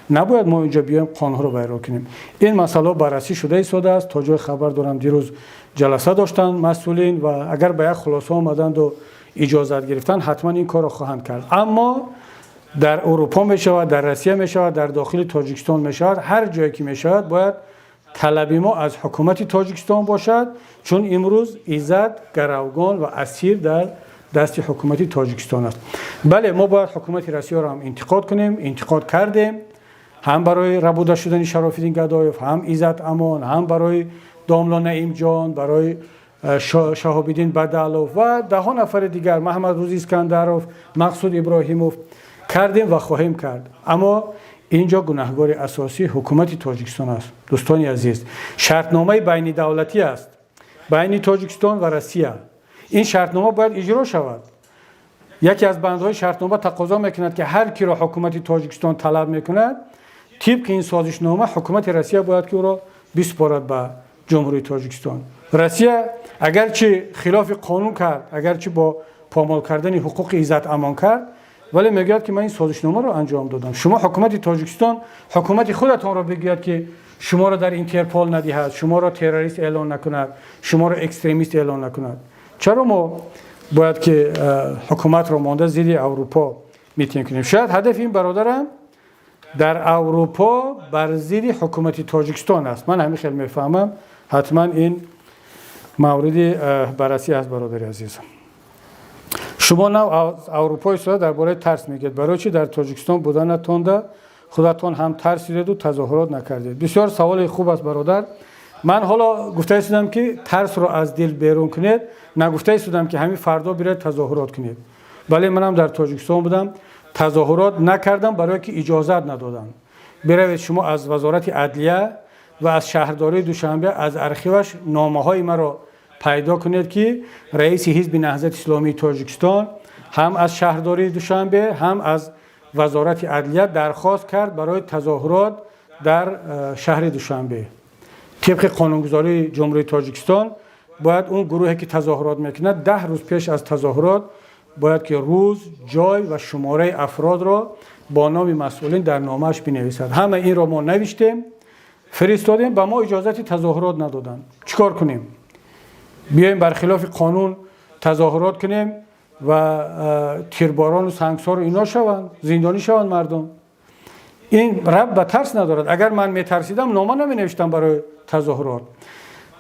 Набояд мо инҷо биёем, қонунҳоро вайрон кунем. Ин масъалаҳо баррасӣ шуда истодааст. То ҷои хабар дорам, дирӯз ҷаласа доштанд масъулин ва агар ба як хулоса омаданду иҷозат гирифтанд, ҳатман ин корро хоҳанд кард. Аммо дар Урупо мешавад, дар Россия мешавад, дар дохили Тоҷикистон мешавад, ҳар ҷое ки мешавад, бояд талаби мо аз ҳукумати Тоҷикистон бошад, чун имрӯз Иззат гаравгон ва асир дар дасти ҳукумати Тоҷикистон аст. Бале, мо бояд ҳукумати Россияро ҳам интиқод кунем, интиқод кардем, ҳам барои рабуда шудани Шарофиддин Гадоев, ҳам Иззат Амон, ҳам барои домло Наимҷон, барои Шаҳобиддин Бадалов ва даҳҳо нафари дигар, Маҳмадрӯз Искандаров, Мақсуд Иброҳимов, кардем ва хоҳем кард. Аммо инҷо гунаҳгори асосӣ ҳукумати Тоҷикистон аст. Дӯстони азиз, шартномаи байнидавлатӣ аст байни Тоҷикистон ва Россия. Ин шартнома бояд иҷро шавад. Яке аз бандҳои шартнома тақозо мекунад, ки ҳар киро ҳукумати Тоҷикистон талаб мекунад, тибқи ин созишнома ҳукумати Россия бояд ки ӯро биспорад ба Ҷумҳурии Тоҷикистон. Россия агарчи хилофи қонун кард, агарчи бо помол кардани ҳуқуқи Иззат Амон кард, вале мегӯяд, ки ман ин созишномаро анҷом додам. Шумо, ҳукумати Тоҷикистон, ҳукумати худатонро бигӯяд, ки шуморо дар Интерпол надиҳад, шуморо террорист эълон накунад, шуморо экстремист эълон накунад. Чаро мо бояд ки ҳукуматро монда, зидди Аврупо митинг кунем? Шояд ҳадафи ин бародарам дар Аврупо бар зидди ҳукумати Тоҷикистон аст. Ман ҳамин хел мефаҳмам. Ҳатман ин мавриди баррасӣ аст. Бародари азиз, шумо нав аз Аврупо истода дар бораи тарс мегӯед. Барои чӣ дар Тоҷикистон буданатонда худатон ҳам тарсидеду тазоҳурот накардед? Бисёр саволи хуб аст, бародар. Ман ҳоло гуфта истодам, ки тарсро аз дил берун кунед, нагуфта истодам, ки ҳамин фардо биред, тазоҳурот кунед. Бале, манам дар Тоҷикистон будам, тазоҳурот накардам, барое ки иҷозат надоданд. Биравед шумо аз Вазорати адлия ва аз шаҳрдории Душанбе, аз архиваш номаҳои маро пайдо кунед, ки раиси Ҳизби Наҳзати Исломии Тоҷикистон ҳам аз шаҳрдории Душанбе, ҳам аз Вазорати адлия дархост кард барои тазоҳурот дар шаҳри Душанбе. Тибқи қонунгузории Ҷумҳурии Тоҷикистон, бояд он гурӯҳе ки тазоҳурот мекунад, 10 рӯз пеш аз тазоҳурот бояд ки рӯз, ҷой ва шумораи афродро бо номи масъулин дар номааш бинависад. Ҳама инро мо навиштем, фиристодем, ба мо иҷозати тазоҳурот надоданд. Чӣ кор кунем? Биёем, бар хилофи қонун тазоҳурот кунем ва тирборону сангсору ино шаванд, зиндонӣ шаванд мардум? Ин рабт ба тарс надорад. Агар ман метарсидам, нома наменавиштам барои тазоҳурот.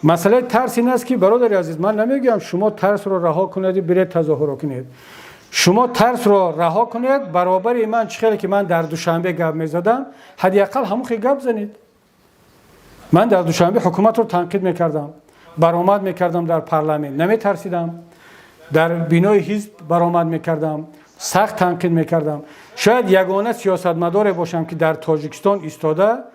Масъалаи тарс ин аст, ки, бародари азиз, ман намегӯям, шумо тарсро раҳо кунеду биред, тазоҳурот кунед. Шумо тарсро раҳо кунед, баробари ман, чӣ хеле ки ман дар Душанбе гап мезадам, ҳадди ақал ҳамон хел гап занед. Ман дар Душанбе ҳукуматро танқид мекардам, баромад мекардам дар парламент, наметарсидам. Дар бинои ҳизб баромад мекардам, сахт танқид мекардам. Шояд ягона сиёсатмадоре бошам, ки дар Тоҷикистон истода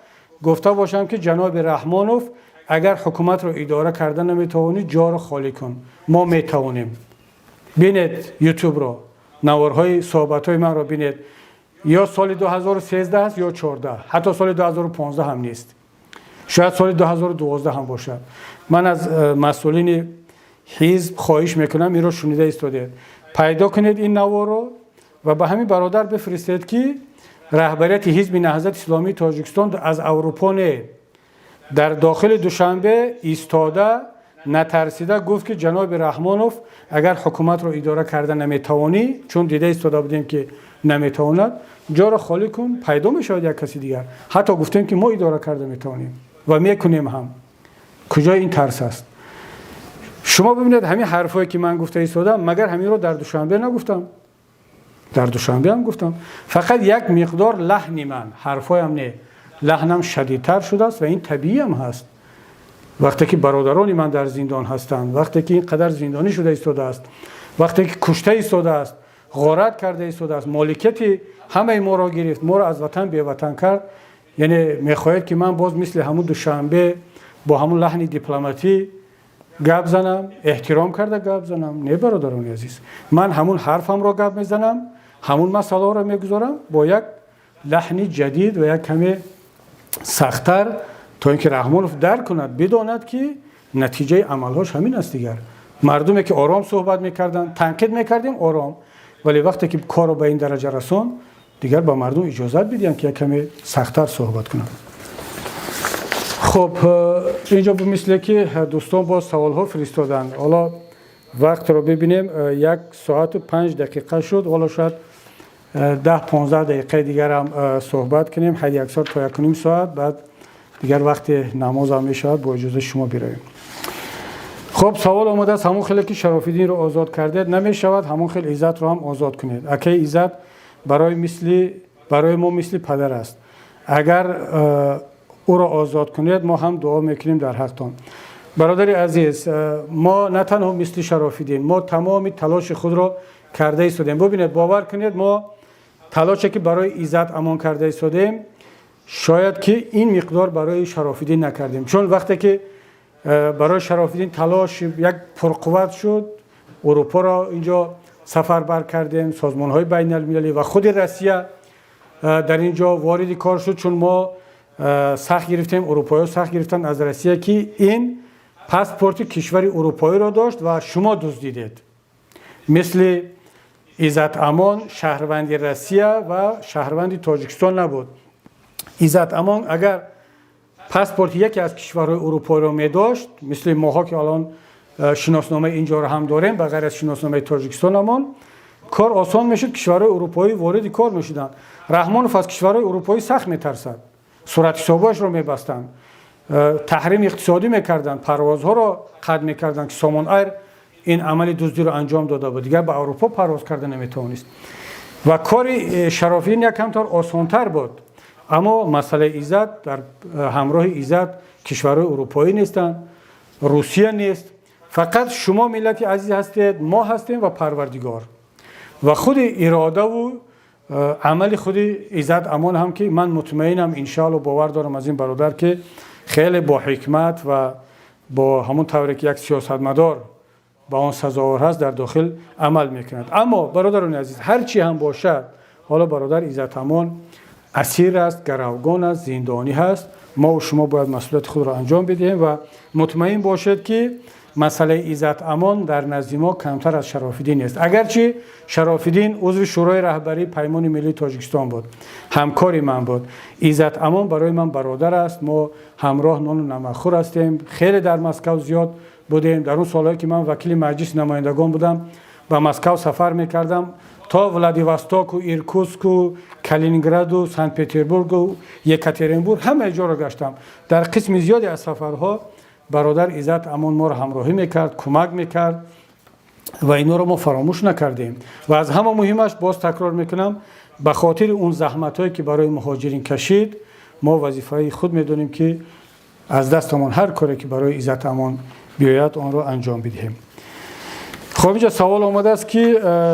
гуфта бошам, ки ҷаноби Раҳмонов, агар ҳукуматро идора карда наметавонӣ, ҷоро холӣ кун, мо метавонем. Бинед Ютубро, наворҳои суҳбатҳои манро бинед. Ё соли 2013 аст, ё 14, ҳатто соли 2015 ҳам нест, шояд соли 2012 ҳам бошад. Ман аз масъулини ҳизб хоҳиш мекунам, инро шунида истодед, пайдо кунед ин наворро ва ба ҳамин бародар бифиристед, ки раҳбарияти Ҳизби Наҳзати Исломии Тоҷикистон аз Аврупо не, дар дохили Душанбе истода, натарсида гуфт, ки ҷаноби Раҳмонов, агар ҳукуматро идора карда наметавонӣ, чун дида истода будем, ки наметавонад, ҷоро холӣ кун, пайдо мешавад як каси дигар. Ҳатто гуфтем, ки мо идора карда метавонем ва мекунем ҳам. Куҷои ин тарс аст? Шумо бибинед, ҳамин ҳарфое ки ман гуфта истодам, магар ҳаминро дар Душанбе нагуфтам? Дар Душанбе ҳам гуфтам. Фақат як миқдор лаҳни ман, ҳарфоям не, лаҳнам шадидтар шудааст ва ин табииам ҳаст. Вақте ки бародарони ман дар зиндон ҳастанд, вақте ки ин қадар зиндонӣ шуда истодааст, вақте ки кушта истодааст, ғорат карда истодааст, моликияти ҳамаи моро гирифт, моро аз ватан беватан кард, яъне мехоҳед, ки ман боз мисли ҳамун Душанбе бо ҳамун лаҳни дипломатӣ гап занам, эҳтиром карда гап занам? Не, бародарони азиз, ман ҳамун ҳарфамро гап мезанам, ҳамун масъалаҳоро мегузорам бо як лаҳни ҷадид ва як каме сахттар, то ин ки Раҳмонов дарк кунад, бидонад, ки натиҷаи амалҳош ҳамин аст. Дигар мардуме ки ором суҳбат мекарданд, танқид мекардем ором. Вале вақте ки корро ба ин дараҷа расон, дигар ба мардум иҷозат бидиҳанд, ки як каме сахттар суҳбат кунанд. Хуб, инҷо мисле ки дӯстон боз саволҳо фиристоданд. Ҳоло вақтро бибинем, 1 соату 5 дақиқа шуд. Ҳоло шояд 10-15 дақиқаи дигарам суҳбат кунем, ҳадди аксар то 1.5 соат. Баъд дигар вақти намозам мешавад, бо иҷозаи шумо биравем. Хуб, савол омадааст: ҳамон хеле ки Шарофиддинро озод кардед, намешавад ҳамон хел Иззатро ҳам озод кунед? Акаи Иззат барои мо мисли падар аст. Агар ӯро озод кунед, мо ҳам дуо мекунем дар ҳақтон. Бародари азиз, мо на танҳо мисли Шарофиддин, мо тамоми талоши худро карда истодем. Бубинед, бовар кунед, мо талоше ки барои Иззат Амон карда истодем, шояд ки ин миқдор барои Шарофиддин накардем. Чун вақте ки барои Шарофиддин талош як пурқувват шуд, Урупоро инҷо сафарбар кардем, созмонҳои байналмилалӣ ва худи Россия дар ин ҷо вориди кор шуд. Чун мо сахт гирифтем, урупоиҳо сахт гирифтанд аз Россия, ки ин паспорти кишвари урупоиро дошт ва шумо дуздидед. Мисли Иззат Амон шаҳрванди Россия ва шаҳрванди Тоҷикистон набуд. Иззат Амон агар паспорти яке аз кишварҳои урупоиро медошт, мисли моҳо ки алон шиносномаи инҷоро ҳам дорем, ба ғайр аз шиносномаи Тоҷикистонамон, кор осон мешуд, кишварҳои урупоӣ вориди кор мешуданд. Раҳмонов аз кишварҳои урупоӣ сахт метарсад. Суратҳисобҳояшро мебастанд, таҳрими иқтисодӣ мекарданд, парвозҳоро қатъ мекарданд, ки Сомон Айр ин амали дуздиро анҷом дода буд, дигар ба Аврупо парвоз карда наметавонист. Ва кори Шарофиддин якамтар осонтар буд. Аммо масъалаи Иззат, дар ҳамроҳи Иззат кишварҳои урупоӣ нестанд, Русия нест. Фақат шумо, миллати азиз, ҳастед, мо ҳастем ва Парвардигор ва худи иродаву амали худи Иззат Амон ҳам, ки ман мутмаинам, иншоалло, бовар дорам аз ин бародар, ки хеле бо ҳикмат ва бо ҳамон тавре ки як сиёсатмадор ба он сазовор ҳаст, дар дохил амал мекунад. Аммо, бародарони азиз, ҳар чӣ ҳам бошад, ҳоло бародар Иззат Амон асир аст, гаравгон аст, зиндонӣ ҳаст. Мо шумо бояд масъулияти худро анҷом бидиҳем ва мутмаин бошед, ки масъалаи Иззат Амон дар назди мо камтар аз Шарофиддин нест. Агарчи Шарофиддин узви Шӯрои раҳбарии Паймони миллии Тоҷикистон буд, ҳамкори ман буд, Иззат Амон барои ман бародар аст. Мо ҳамроҳ нону намакхӯр ҳастем, хеле дар Москав зиёд будем. Дар он солҳое ки ман вакили Маҷлиси намояндагон будам, ба Москав сафар мекардам, то Владивостоку, Иркутску, Калининграду, Санкт Петербургу, Екатеринбург, ҳамаи ҷоро гаштам. Дар қисми зиёде аз сафарҳо бародар Иззат Амон моро ҳамроҳӣ мекард, кӯмак мекард ва инҳоро мо фаромӯш накардем. Ва аз ҳама муҳимаш, боз такрор мекунам, ба хотири он заҳматҳое ки барои муҳоҷирин кашид, мо вазифаи худ медонем, ки аз дастамон ҳар коре ки барои Иззат Амон биёяд, онро анҷом бидиҳем. Хоб, инҷо савол омадааст, ки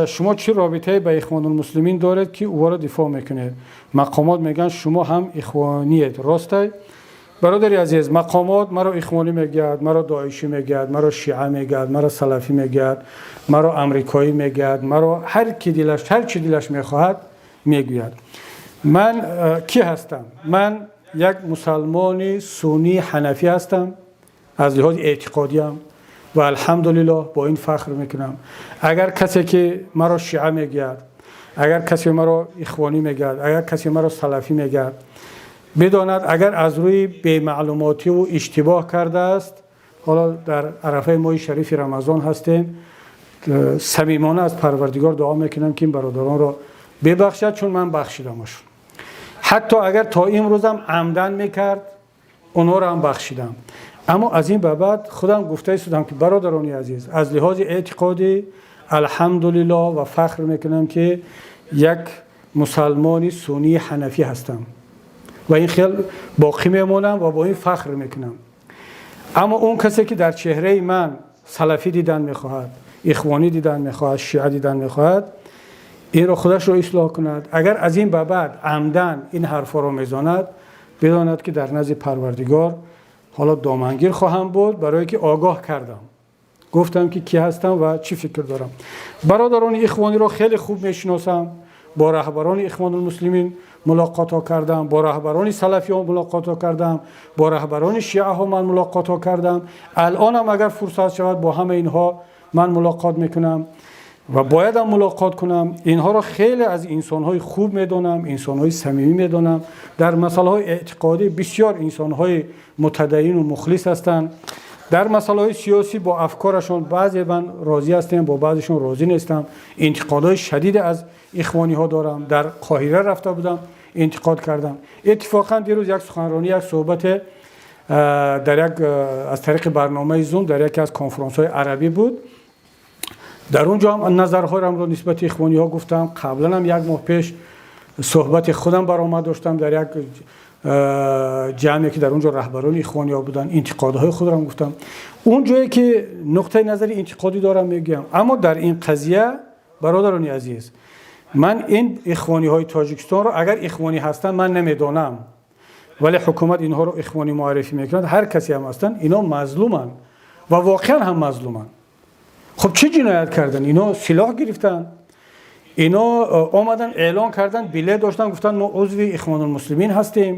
шумо чӣ робитае ба Ихвонулмуслимин доред, ки ӯро дифоъ мекунед? Мақомот мегӯянд, шумо ҳам ихвониед, ростай? Бародари азиз, мақомот маро ихвонӣ мегӯяд, маро доишӣ мегӯяд, маро шиа мегӯяд, маро салафӣ мегӯяд, маро амрикоӣ мегӯяд, маро ҳар ки дилаш, ҳар чӣ дилаш мехоҳад, мегӯяд. Ман кӣ ҳастам? Ман як мусалмони суннии ҳанафӣ ҳастам аз лиҳози эътиқодиям ва алҳамдулиллоҳ, бо ин фахр мекунам. Агар касе ки маро шиа мегӯяд, агар касе маро ихвонӣ мегӯяд, агар касе маро салафӣ мегӯяд, бидонад, агар аз рӯи бемаълумотиву иштибоҳ кардааст. Ҳоло дар арафаи моҳи шарифи Рамазон ҳастем, самимона аз Парвардигор дуо мекунам, ки ин бародаронро бибахшад, чун ман бахшидамашон. Ҳатто агар то имрӯзам амдан мекард, онҳоро ҳам бахшидам. Аммо аз ин ба баъд худам гуфта истодам, ки, бародарони азиз, аз лиҳози эътиқодӣ, алҳамдулиллоҳ, ва фахр мекунам, ки як мусалмони суннии ҳанафӣ ҳастам ва ин хел боқӣ мемонам ва бо ин фахр мекунам. Аммо он касе ки дар чеҳраи ман салафӣ дидан мехоҳад, ихвонӣ дидан мехоҳад, шиа дидан мехоҳад, инро худашро ислоҳ кунад. Агар аз ин ба баъд амдан ин ҳарфҳоро мезанад, бидонад, ки дар назди Парвардигор ҳоло домангир хоҳам буд, барое ки огоҳ кардам, гуфтам, ки кӣ ҳастам ва чӣ фикр дорам. Бародарони ихвониро хеле хуб мешиносам, бо раҳбарони Ихвонулмуслимин мулоқотҳо кардам, бо раҳбарони салафиҳо мулоқотҳо кардам, бо раҳбарони шиаҳо ман мулоқотҳо кардам. Алонам агар фурсат шавад, бо ҳама инҳо ман мулоқот мекунам. ва боядам мулоқот кунам. Инҳоро хеле аз инсонҳои хуб медонам, инсонҳои самимӣ медонам. Дар масъалаҳои эътиқодӣ бисёр инсонҳои мутадайину мухлис ҳастанд. Дар масъалаҳои сиёсӣ бо афкорашон баъзе ман розӣ ҳастем, бо баъзешон розӣ нестам. Интиқодҳои шадиде аз ихвониҳо дорам. Дар Қоҳира рафта будам, интиқод кардам. Иттифоқан дирӯз як суханронӣ, як суҳбате дар як аз тариқи барномаи Zoom дар яке аз конфронсҳои арабӣ буд. Дар он ҷо ҳам назарҳоямро нисбати ихвониҳо гуфтам. Қаблан ҳам як моҳ пеш суҳбати худам баромад доштам дар як ҷамъе ки дар он ҷо раҳбарони ихвониҳо буданд, интиқодҳои худро гуфтам. Он ҷое ки нуқтаи назари интиқодӣ дорам мегӯям. Аммо дар ин қазия, бародарони азиз, ман ин ихвониҳои Тоҷикистонро, агар ихвонӣ ҳастанд, ман намедонам, вале ҳукумат инҳоро ихвонӣ муаррифӣ мекунад, ҳар касе ҳам ҳастанд, ино мазлуманд ва воқеан ҳам мазлуманд. Хуб, чӣ ҷиноят карданд? Ино силоҳ гирифтанд, ино омаданд, эълон карданд, билет доштанд, гуфтанд мо узви Ихвонулмуслимин ҳастем,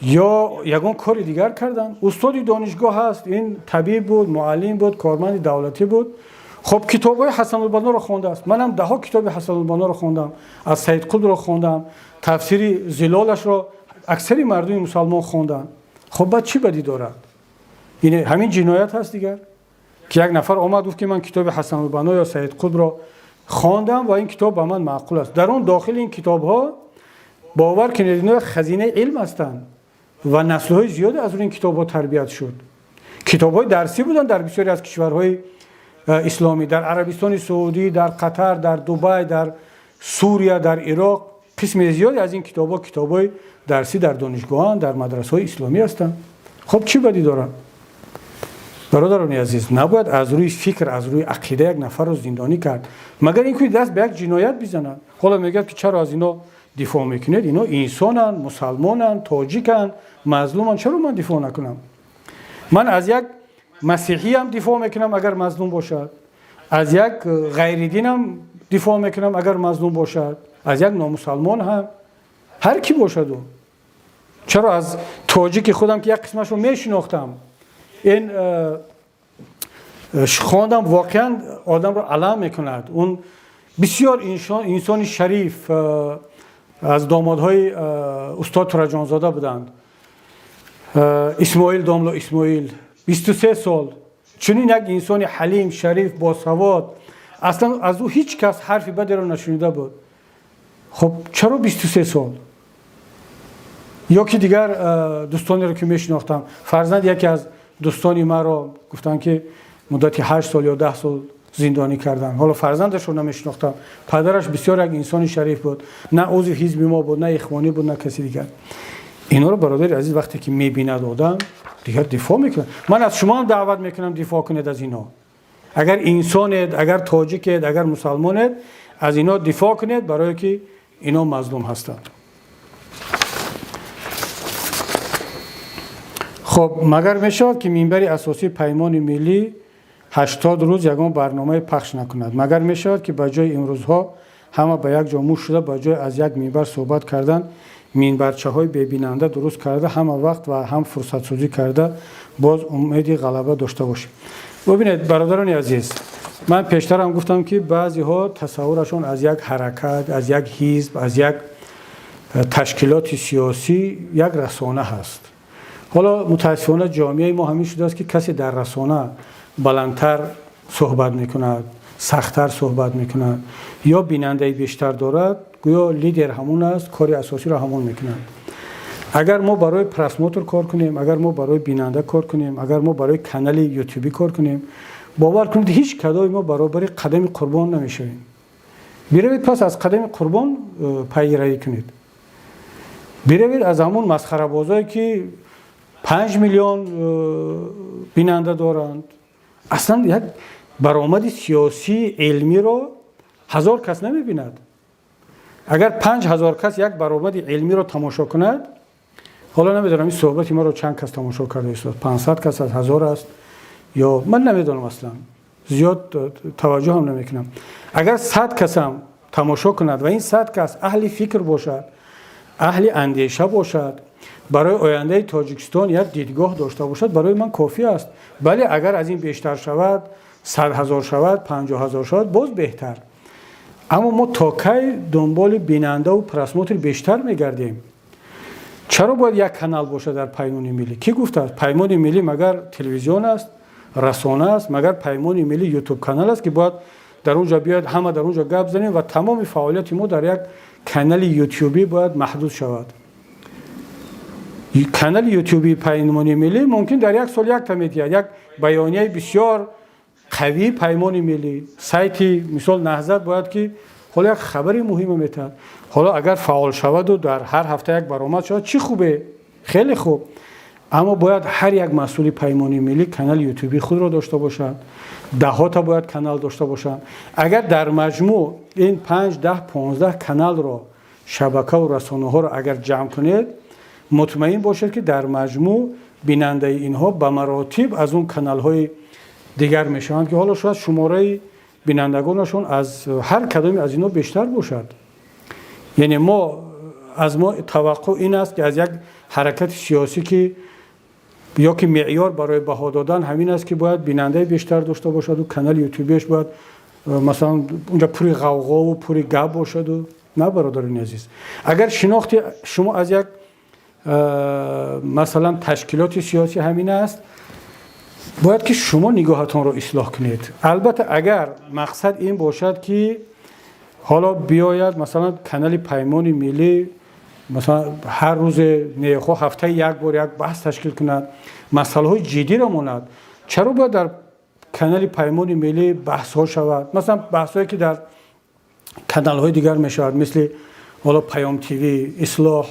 ё ягон кори дигар карданд? Устоди донишгоҳ ҳаст, ин табиб буд, муаллим буд, корманди давлатӣ буд. Хуб, китобҳои Ҳасанулбаноро хондааст. Манам даҳо китоби Ҳасанулбаноро хондам, аз Саид Қутбро хондам, тафсири Зилолашро аксари мардуми мусалмон хонданд. Хуб, баъд чӣ бадӣ дорад? Ин ҳамин ҷиноят ҳаст дигар, ки як нафар омад, гуфт ки ман китоби Ҳасанулбано ё Саид Қутбро хондам ва ин китоб ба ман маъқул аст. Дар он дохили ин китобҳо, бовар кунед, ино хазинаи илм ҳастанд ва наслҳои зиёде аз ин китобҳо тарбият шуд. Китобҳои дарсӣ буданд дар бисёре аз кишварҳои исломӣ, дар Арабистони Саудӣ, дар Қатар, дар Дубай, дар Сурия, дар Ироқ. Қисми зиёде аз ин китобҳо китобҳои дарсӣ дар донишгоҳанд, дар мадрасаҳои исломӣ ҳастанд. Хуб, чӣ бадӣ дорад? Бародарони азиз, набояд аз рӯи фикр, аз рӯи ақида як нафарро зиндонӣ кард, магар ин ки даст ба як ҷиноят бизанад. Ҳоло мегӯяд ки чаро аз ино дифоъ мекунед, ино инсонанд, мусалмонанд, тоҷиканд, мазлуманд, чаро ман дифоъ накунам? Ман аз як масеҳиям дифоъ мекунам, агар мазлум бошад, аз як ғайридинам дифоъ мекунам, агар мазлум бошад, аз як номусалмон ҳам, ҳар кӣ бошаду. Чаро аз тоҷики худам, ки як қисмашро мешинохтам, ин хондам, воқеан одамро алам мекунад. Он бисёр инсони шариф, аз домодҳои устод Тураҷонзода буданд, Исмоил, домло Исмоил, 23 сол. Чунин як инсони ҳалим, шариф, босавод, аслан аз ӯ ҳеҷ кас ҳарфи бадеро нашунида буд. Хуб, чаро 23 сол? Ё ки дигар дӯстонеро ки мешинохтам, фарзанд яке аз дӯстони маро гуфтанд, ки муддати 8 сол ё 10 сол зиндонӣ карданд. Ҳоло фарзандашро намешинохтам, падараш бисёр як инсони шариф буд, на узви ҳизби мо буд, на ихвонӣ буд, на каси дигар. Инҳоро, бародари азиз, вақте ки мебинад одам, дигар дифоъ мекунад. Ман аз шумо ҳам даъват мекунам, дифоъ кунед аз инҳо. Агар инсонед, агар тоҷикед, агар мусалмонед, аз инҳо дифоъ кунед, барое ки инҳо мазлум ҳастанд. Хуб, магар мешавад, ки минбари асосии Паймони миллӣ 80 рӯз ягон барномае пахш накунад? Магар мешавад, ки ба ҷои имрӯзҳо ҳама ба як ҷо муш шуда, ба ҷои аз як минбар суҳбат кардан, минбарчаҳои бебинанда дуруст карда, ҳама вақт ва ҳам фурсатсозӣ карда, боз умеди ғалаба дошта бошем? Бубинед, бародарони азиз, ман пештарам гуфтам, ки баъзеҳо тасаввурашон аз як ҳаракат, аз як ҳизб, аз як ташкилоти сиёсӣ як расона ҳаст. Ҳоло мутаассифона ҷомеаи мо ҳамин шудааст, ки касе дар расона баландтар суҳбат мекунад, сахттар суҳбат мекунад ё бинандаи бештар дорад, гӯё лидер ҳамун аст, кори асосиро ҳамон мекунад. Агар мо барои просмотр кор кунем, агар мо барои бинанда кор кунем, агар мо барои канали ютубӣ кор кунем, бовар кунед, ҳеҷ кадои мо баробари Қадами Қурбон намешавем. Биравед, пас аз Қадами Қурбон пайравӣ кунед, биравед аз ҳамун масхарабозое, ки 5 миллион бинанда доранд. Аслан як баромади сиёсии илмиро 1000 кас намебинад. Агар 5000 кас як баромади илмиро тамошо кунад, ҳоло намедонам, ин суҳбати маро чанд кас тамошо карда истод, 500 кас аз 1000 аст ё ман намедонам, аслан зиёд таваҷҷӯҳ ҳам намекунам. Агар 100 касам тамошо кунад ва ин 100 кас аҳли фикр бошад, аҳли андеша бошад, барои ояндаи Тоҷикистон як дидгоҳ дошта бошад, барои ман кофӣ аст. Бале, агар аз ин бештар шавад, 100 ҳазор шавад, 50 ҳазор шавад, боз беҳтар. Аммо мо то кай дунболи бинандаву просмотр бештар мегардем? Чаро бояд як канал бошад дар Паймони миллӣ? Кӣ гуфтааст? Паймони миллӣ магар телевизион аст, расона аст? Магар Паймони миллӣ Ютуб канал аст, ки бояд дар он ҷо биёяд, ҳама дар он ҷо гап занем ва тамоми фаъолияти мо дар як канали ютюбӣ бояд маҳдуд шавад? Канали ютюбии Паймони миллӣ мумкин дар як сол якта медиҳад, як баёнияи бисёр қавии Паймони миллӣ. Сайти мисол Наҳзат бояд ки ҳоло як хабари муҳима метаҳад. Ҳоло агар фаъол шаваду дар ҳар ҳафта як баромад шавад, чӣ хубе, хеле хуб. Аммо бояд ҳар як масъули Паймони миллӣ канали ютубии худро дошта бошад, даҳҳота бояд канал дошта бошанд. Агар дар маҷмӯъ ин 5, 10, 15 каналро, шабакаву расонаҳоро агар ҷамъ кунед, мутмаин бошед, ки дар маҷмӯъ бинандаи инҳо ба маротиб аз он каналҳои дигар мешаванд, ки ҳоло шояд шумораи бинандагонашон аз ҳар кадоме аз инҳо бештар бошад. Яъне мо аз мо таваққӯъ ин аст, ки аз як ҳаракати сиёсӣ, ки ё ки меъёр барои баҳо додан ҳамин аст, ки бояд бинандаи бештар дошта бошаду канали ютубиаш бояд масалан унҷа пури ғавғову пури гап бошаду. На, бародарони азиз, агар шинохти шумо аз як масалан ташкилоти сиёсӣ ҳамин аст, бояд ки шумо нигоҳатонро ислоҳ кунед. Албатта, агар мақсад ин бошад, ки ҳоло биёяд, масалан, канали Паймони миллӣ, масалан, ҳар рӯзе нехо ҳафтаи як бор як баҳс ташкил кунад, масъалаҳои ҷиддиро монад. Чаро бояд дар канали Паймони миллӣ баҳсҳо шавад? Масалан, баҳсҳое ки дар каналҳои дигар мешавад, мисли ҳоло Паём ТВ, Ислоҳ,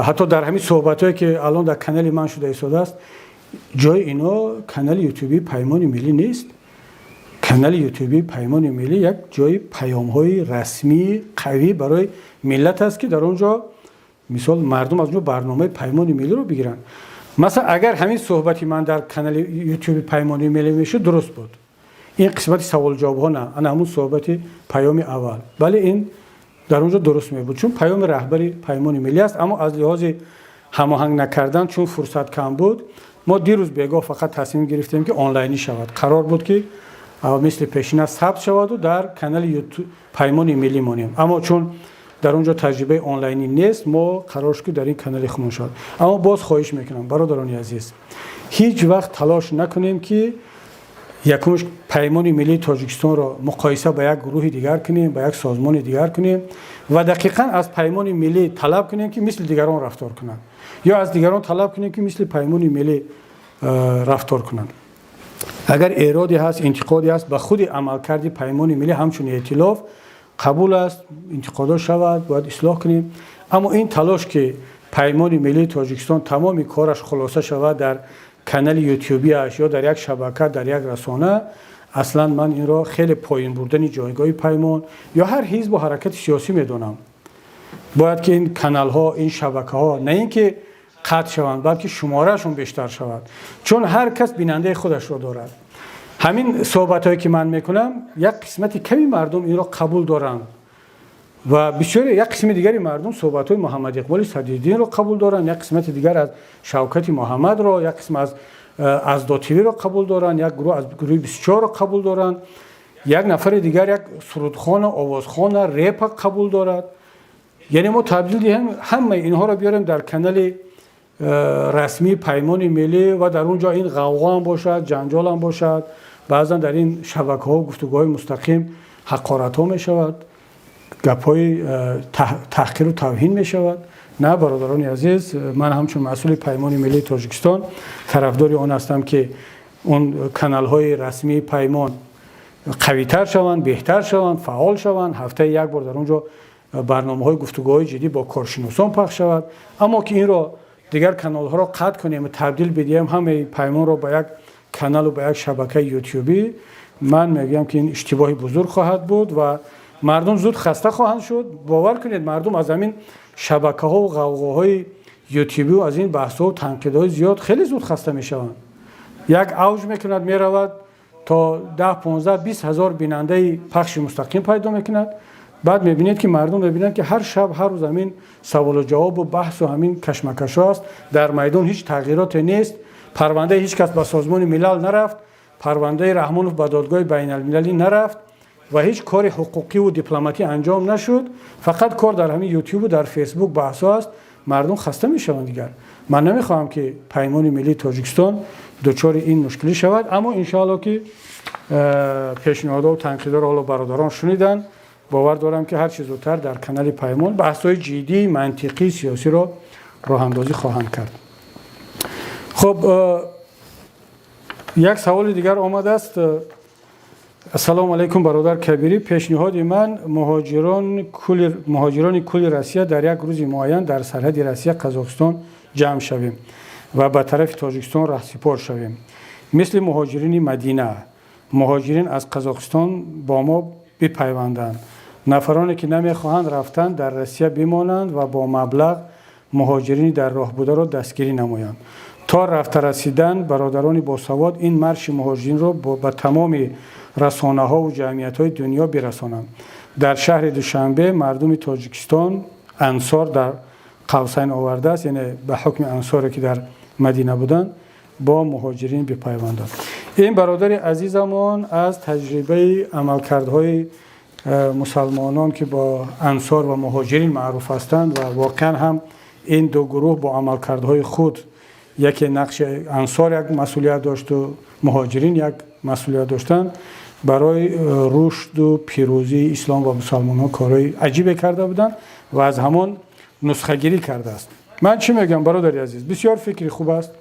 ҳатто дар ҳамин суҳбатҳое ки алон дар канали ман шуда истодааст, ҷои ино канали ютубии Паймони миллӣ нест. Канали ютубии Паймони миллӣ як ҷои паёмҳои расмии қавӣ барои миллат аст, ки дар он ҷо мисол мардум аз он ҷо барномаи Паймони миллиро бигиранд. Масалан, агар ҳамин суҳбати ман дар канали ютуби Паймони миллӣ мешуд, дуруст буд. Ин қисмати саволҷавобҳо на, ана ҳамун суҳбати паёми аввал, бале, ин дар он ҷо дуруст мебуд, чун паёми раҳбари Паймони миллӣ аст. Аммо аз лиҳози ҳамоҳанг накардан, чун фурсат кам буд, мо дирӯз бегоҳ фақат тасмим гирифтем, ки онлайнӣ шавад. Қарор буд, ки мисли пешина сабт шаваду дар канали Паймони миллӣ монем, аммо чун дар он ҷо таҷрибаи онлайнӣ нест, мо қарор шуд, ки дар ин канали худмон шавад. Аммо боз хоҳиш мекунам, бародарони азиз, ҳеҷ вақт талош накунем, ки якумш Паймони миллии Тоҷикистонро муқоиса ба як гурӯҳи дигар кунем, ба як созмони дигар кунем ва дақиқан аз Паймони миллӣ талаб кунем, ки мисли дигарон рафтор кунанд, ё аз дигарон талаб кунем, ки мисли Паймони миллӣ рафтор кунанд. Агар эроде ҳаст, интиқоде ҳаст ба худи амалкарди Паймони миллӣ ҳамчун эътилоф, қабул аст, интиқодҳо шавад, бояд ислоҳ кунем. Аммо ин талош, ки Паймони миллии Тоҷикистон тамоми кораш хулоса шавад дар канали ютюбиаш ё дар як шабака, дар як расона, аслан ман инро хеле поин бурдани ҷойгоҳи Паймон ё ҳар ҳизбу ҳаракати сиёсӣ медонам. Бояд ки ин каналҳо, ин шабакаҳо на ин ки қатъ шаванд, балки шумораашон бештар шавад, чун ҳар кас бинандаи худашро дорад. Ҳамин суҳбатҳое ки ман мекунам, як қисмати ками мардум инро қабул доранд ва бисёре, як қисми дигари мардум суҳбатҳои Муҳаммад Иқболи Садриддинро қабул доранд, як қисмати дигар аз Шавкати Муҳаммадро, як қисм аз Аздо ТВро қабул доранд, як гурӯҳ аз гурӯҳи 24-ро қабул доранд, як нафари дигар як сурудхона, овозхона, репа қабул дорад. Яъне мо табдил диҳем, ҳамаи инҳоро биёрем дар канали расмии Паймони миллӣ ва дар он ҷо ин ғавғоам бошад, ҷанҷолам бошад, баъзан дар ин шабакаҳо, гуфтугӯҳои мустақим ҳақоратҳо мешавад, гапҳои таҳқиру тавҳин мешавад. На, бародарони азиз, ман ҳамчун масъули Паймони миллии Тоҷикистон тарафдори он ҳастам, ки он каналҳои расмии Паймон қавитар шаванд, беҳтар шаванд, фаъол шаванд, ҳафтаи як бор дар он ҷо барномаҳои гуфтугӯҳои ҷиддӣ бо коршиносон пахш шавад. Аммо ки инро дигар каналҳоро қатъ кунем, табдил бидиҳем ҳамаи Паймонро ба як каналу ба як шабакаи ютюбӣ, ман мегӯям, ки ин иштибоҳи бузург хоҳад буд ва мардум зуд хаста хоҳанд шуд. Бовар кунед, мардум аз ҳамин шабакаҳову ғавғоҳои ютюбию аз ин баҳсҳову танқидҳои зиёд хеле зуд хаста мешаванд. Як авҷ мекунад, меравад, то 10, 15, 20 ҳазор бинандаи пахши мустақим пайдо мекунад. Баъд мебинед, ки мардум мебинанд, ки ҳар шаб, ҳар рӯз ҳамин саволу ҷавобу баҳсу ҳамин кашмакашҳо аст, дар майдон ҳеҷ тағйироте нест, парвандаи ҳеҷ кас ба Созмони Милал нарафт. Парвандаи Раҳмонов ба додгоҳи байналмилалӣ нарафт ва ҳеҷ кори ҳуқуқиву дипломатӣ анҷом нашуд. Фақат кор дар ҳамин Ютубу дар Фейсбук баҳсҳо аст. Мардум хаста мешаванд дигар. Ман намехоҳам, ки Паймони миллии Тоҷикистон дучори ин мушкилӣ шавад, аммо иншоалло, ки пешниҳодҳо танқидҳоро ҳоло бародарон шуниданд, бовар дорам, ки ҳар чӣ зудтар дар канали Паймон баҳсҳои ҷиддии мантиқии сиёсиро роҳандозӣ хоҳанд кард. Хуб, як саволи дигар омадааст. Ассалому алайкум, бародар Кабирӣ. Пешниҳоди ман: муҳоҷирони кулли Россия дар як рӯзи муайян дар сарҳади Россия Қазоқистон ҷамъ шавем ва ба тарафи Тоҷикистон раҳсипор шавем, мисли муҳоҷирини Мадина. Муҳоҷирин аз Қазоқистон бо мо бипайванданд. Нафароне, ки намехоҳанд рафтан, дар Россия бимонанд ва бо маблағ муҳоҷирини дар роҳ бударо дастгирӣ намоянд то рафта расидан. Бародарони босавод ин марши муҳоҷиринро ба тамоми расонаҳову ҷамъиятҳои дунё бирасонанд. Дар шаҳри Душанбе мардуми Тоҷикистон ансор дар қавсайн овардааст, яъне ба ҳукми ансоре, ки дар Мадина буданд, бо муҳоҷирин бипайванданд. Ин бародари азизамон аз таҷрибаи амалкардҳои мусалмонон, ки бо ансор ва муҳоҷирин маъруф ҳастанд, ва воқеан ҳам ин ду гурӯҳ бо амалкардҳои худ, яке нақши ансор як масъулият дошту муҳоҷирин як масъулият доштанд, барои рушду пирӯзии ислом ва мусалмонҳо корҳои аҷибе карда буданд ва аз ҳамон нусхагирӣ кардааст. Ман чӣ мегӯям, бародари азиз? Бисёр фикри хуб аст.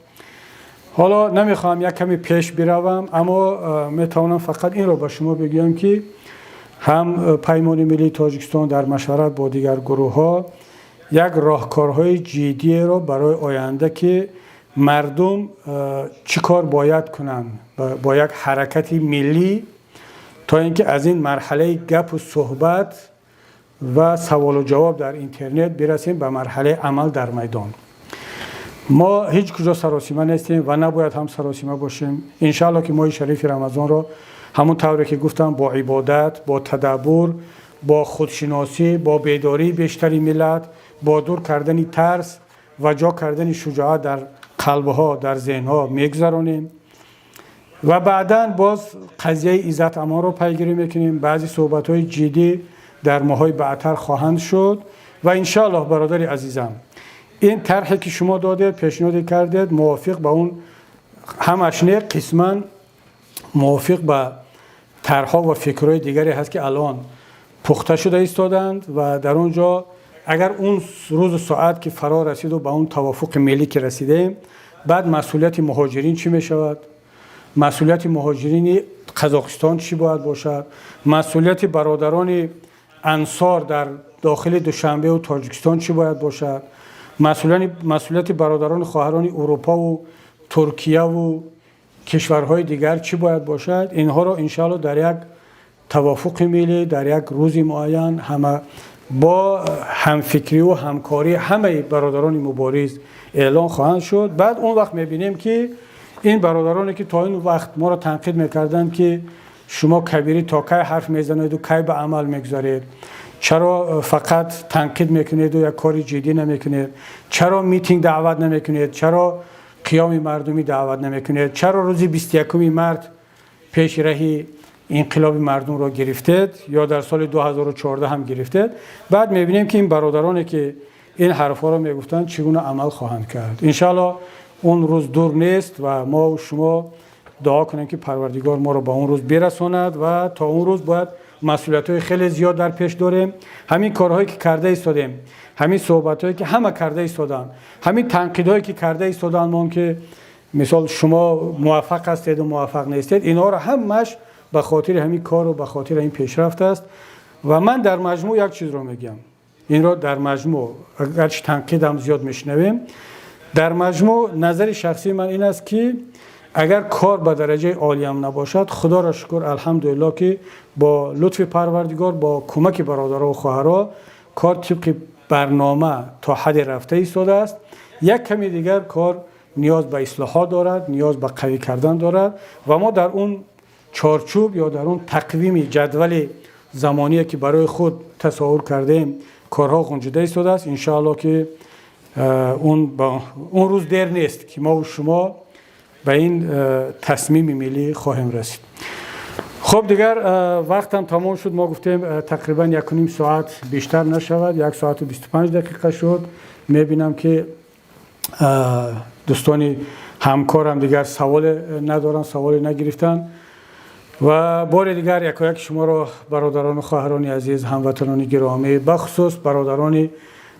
Ҳоло намехоҳам як каме пеш биравам, аммо метавонам фақат инро ба шумо бигӯям, ки ҳам Паймони миллии Тоҷикистон дар машварат бо дигар гурӯҳҳо як роҳкорҳои ҷиддиеро барои оянда, ки мардум чӣ кор бояд кунанд бо як ҳаракати миллӣ, то ин ки аз ин марҳалаи гапу суҳбат ва саволу ҷавоб дар интернет бирасем ба марҳалаи амал дар майдон. Мо ҳеҷ куҷо саросима нестем ва набояд ҳам саросима бошем. Иншаалло, ки моҳи шарифи Рамазонро ҳамон тавре, ки гуфтам, бо ибодат, бо тадаббур, бо худшиносӣ, бо бедории бештари миллат, бо дур кардани тарс ва ҷо кардани шуҷоат дар қалбҳо, дар зеҳнҳо мегузаронем ва баъдан боз қазияи Иззат Амонро пайгирӣ мекунем. Баъзе суҳбатҳои ҷиддӣ дар моҳҳои баъдтар хоҳанд шуд ва иншоаллоҳ, бародари азизам, ин тарҳе, ки шумо додед, пешниҳоде кардед, мувофиқ ба он ҳамаш не, қисман мувофиқ ба тарҳҳо ва фикрҳои дигаре ҳаст, ки алон пухта шуда истоданд. Ва дар он ҷо агар он рӯзу соат ки фаро расиду ба он тавофуқи миллӣ ки расидаем, баъд масъулияти муҳоҷирин чӣ мешавад, масъулияти муҳоҷирини Қазоқистон чӣ бояд бошад, масъулияти бародарони ансор дар дохили Душанбеу Тоҷикистон чӣ бояд бошад, масъулияти бародарону хоҳарони Урупову Туркияву кишварҳои дигар чӣ бояд бошад, инҳоро иншоалло дар як тавофуқи миллӣ, дар як рӯзи муайян, ҳама бо ҳамфикриву ҳамкории ҳамаи бародарони мубориз эълон хоҳанд шуд. Баъд он вақт мебинем, ки ин бародароне, ки то ин вақт моро танқид мекарданд, ки шумо, Кабирӣ, то кай ҳарф мезанеду кай ба амал мегузаред, чаро фақат танқид мекунеду як кори ҷиддӣ намекунед, чаро митинг даъват намекунед, чаро қиёми мардумӣ даъват намекунед, чаро рӯзи 21-уми март пеши раҳи инқилоби мардумро гирифтед ё дар соли 2014 ҳам гирифтед, баъд мебинем, ки ин бародароне, ки ин ҳарфҳоро мегуфтанд, чӣ гуна амал хоҳанд кард. Иншаалло, он рӯз дур нест ва мо шумо дуо кунем, ки Парвардигор моро ба он рӯз бирасонад. Ва то он рӯз бояд масъулиятҳои хеле зиёд дар пеш дорем. Ҳамин корҳое, ки карда истодем, ҳамин суҳбатҳое, ки ҳама карда истоданд, ҳамин танқидҳое, ки карда истоданд мон, ки мисол шумо муваффақ ҳастеду муваффақ нестед, инҳоро ҳамаш ба хотири ҳамин кору ба хотири ҳамин пешрафт аст. Ва ман дар маҷмӯъ як чизро мегӯям. Инро дар маҷмӯъ, агарчи танқидам зиёд мешунавем, дар маҷмӯъ назари шахсии ман ин аст, ки агар кор ба дараҷаи олиям набошад, Худоро шукр, алҳамдулилло, ки бо лутфи Парвардигор, бо кӯмаки бародару хоҳарҳо кор тибқи барнома то ҳадде рафта истодааст. Як ками дигар кор ниёз ба ислоҳот дорад, ниёз ба қавӣ кардан дорад ва мо дар он чорчӯб ё дар он тақвими ҷадвали замоние, ки барои худ тасаввур кардаем, корҳо ғунҷида истодааст. Иншоалло, ки он рӯз дер нест, ки мову шумо Ба ин тасмими миллӣ хоҳем расид. Хуб, дигар вақтам тамом шуд. Мо гуфтем, тақрибан 1.5 соат бештар нашавад, 1 соату 25 дақиқа шуд. Мебинам, ки дӯстони ҳамкорам дигар саволе надоранд, саволе нагирифтанд. Ва бори дигар якояки шуморо, бародарону хоҳарони азиз, ҳамватанони гиромӣ, бахусус бародарони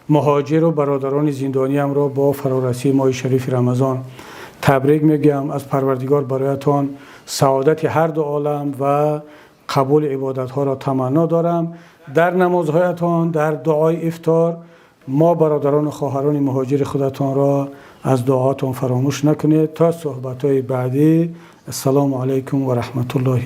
муҳоҷиру бародарони зиндониамро бо фарорасии моҳи шарифи Рамазон табрик мегӯям. Аз Парвардигор бароятон саодати ҳар ду олам ва қабули ибодатҳоро таманно дорам. Дар намозҳоятон, дар дуои ифтор мо, бародарону хоҳарони муҳоҷири худатонро аз дуоатон фаромӯш накунед. То суҳбатҳои баъдӣ, ассалому алайкум ва раҳматуллоҳи.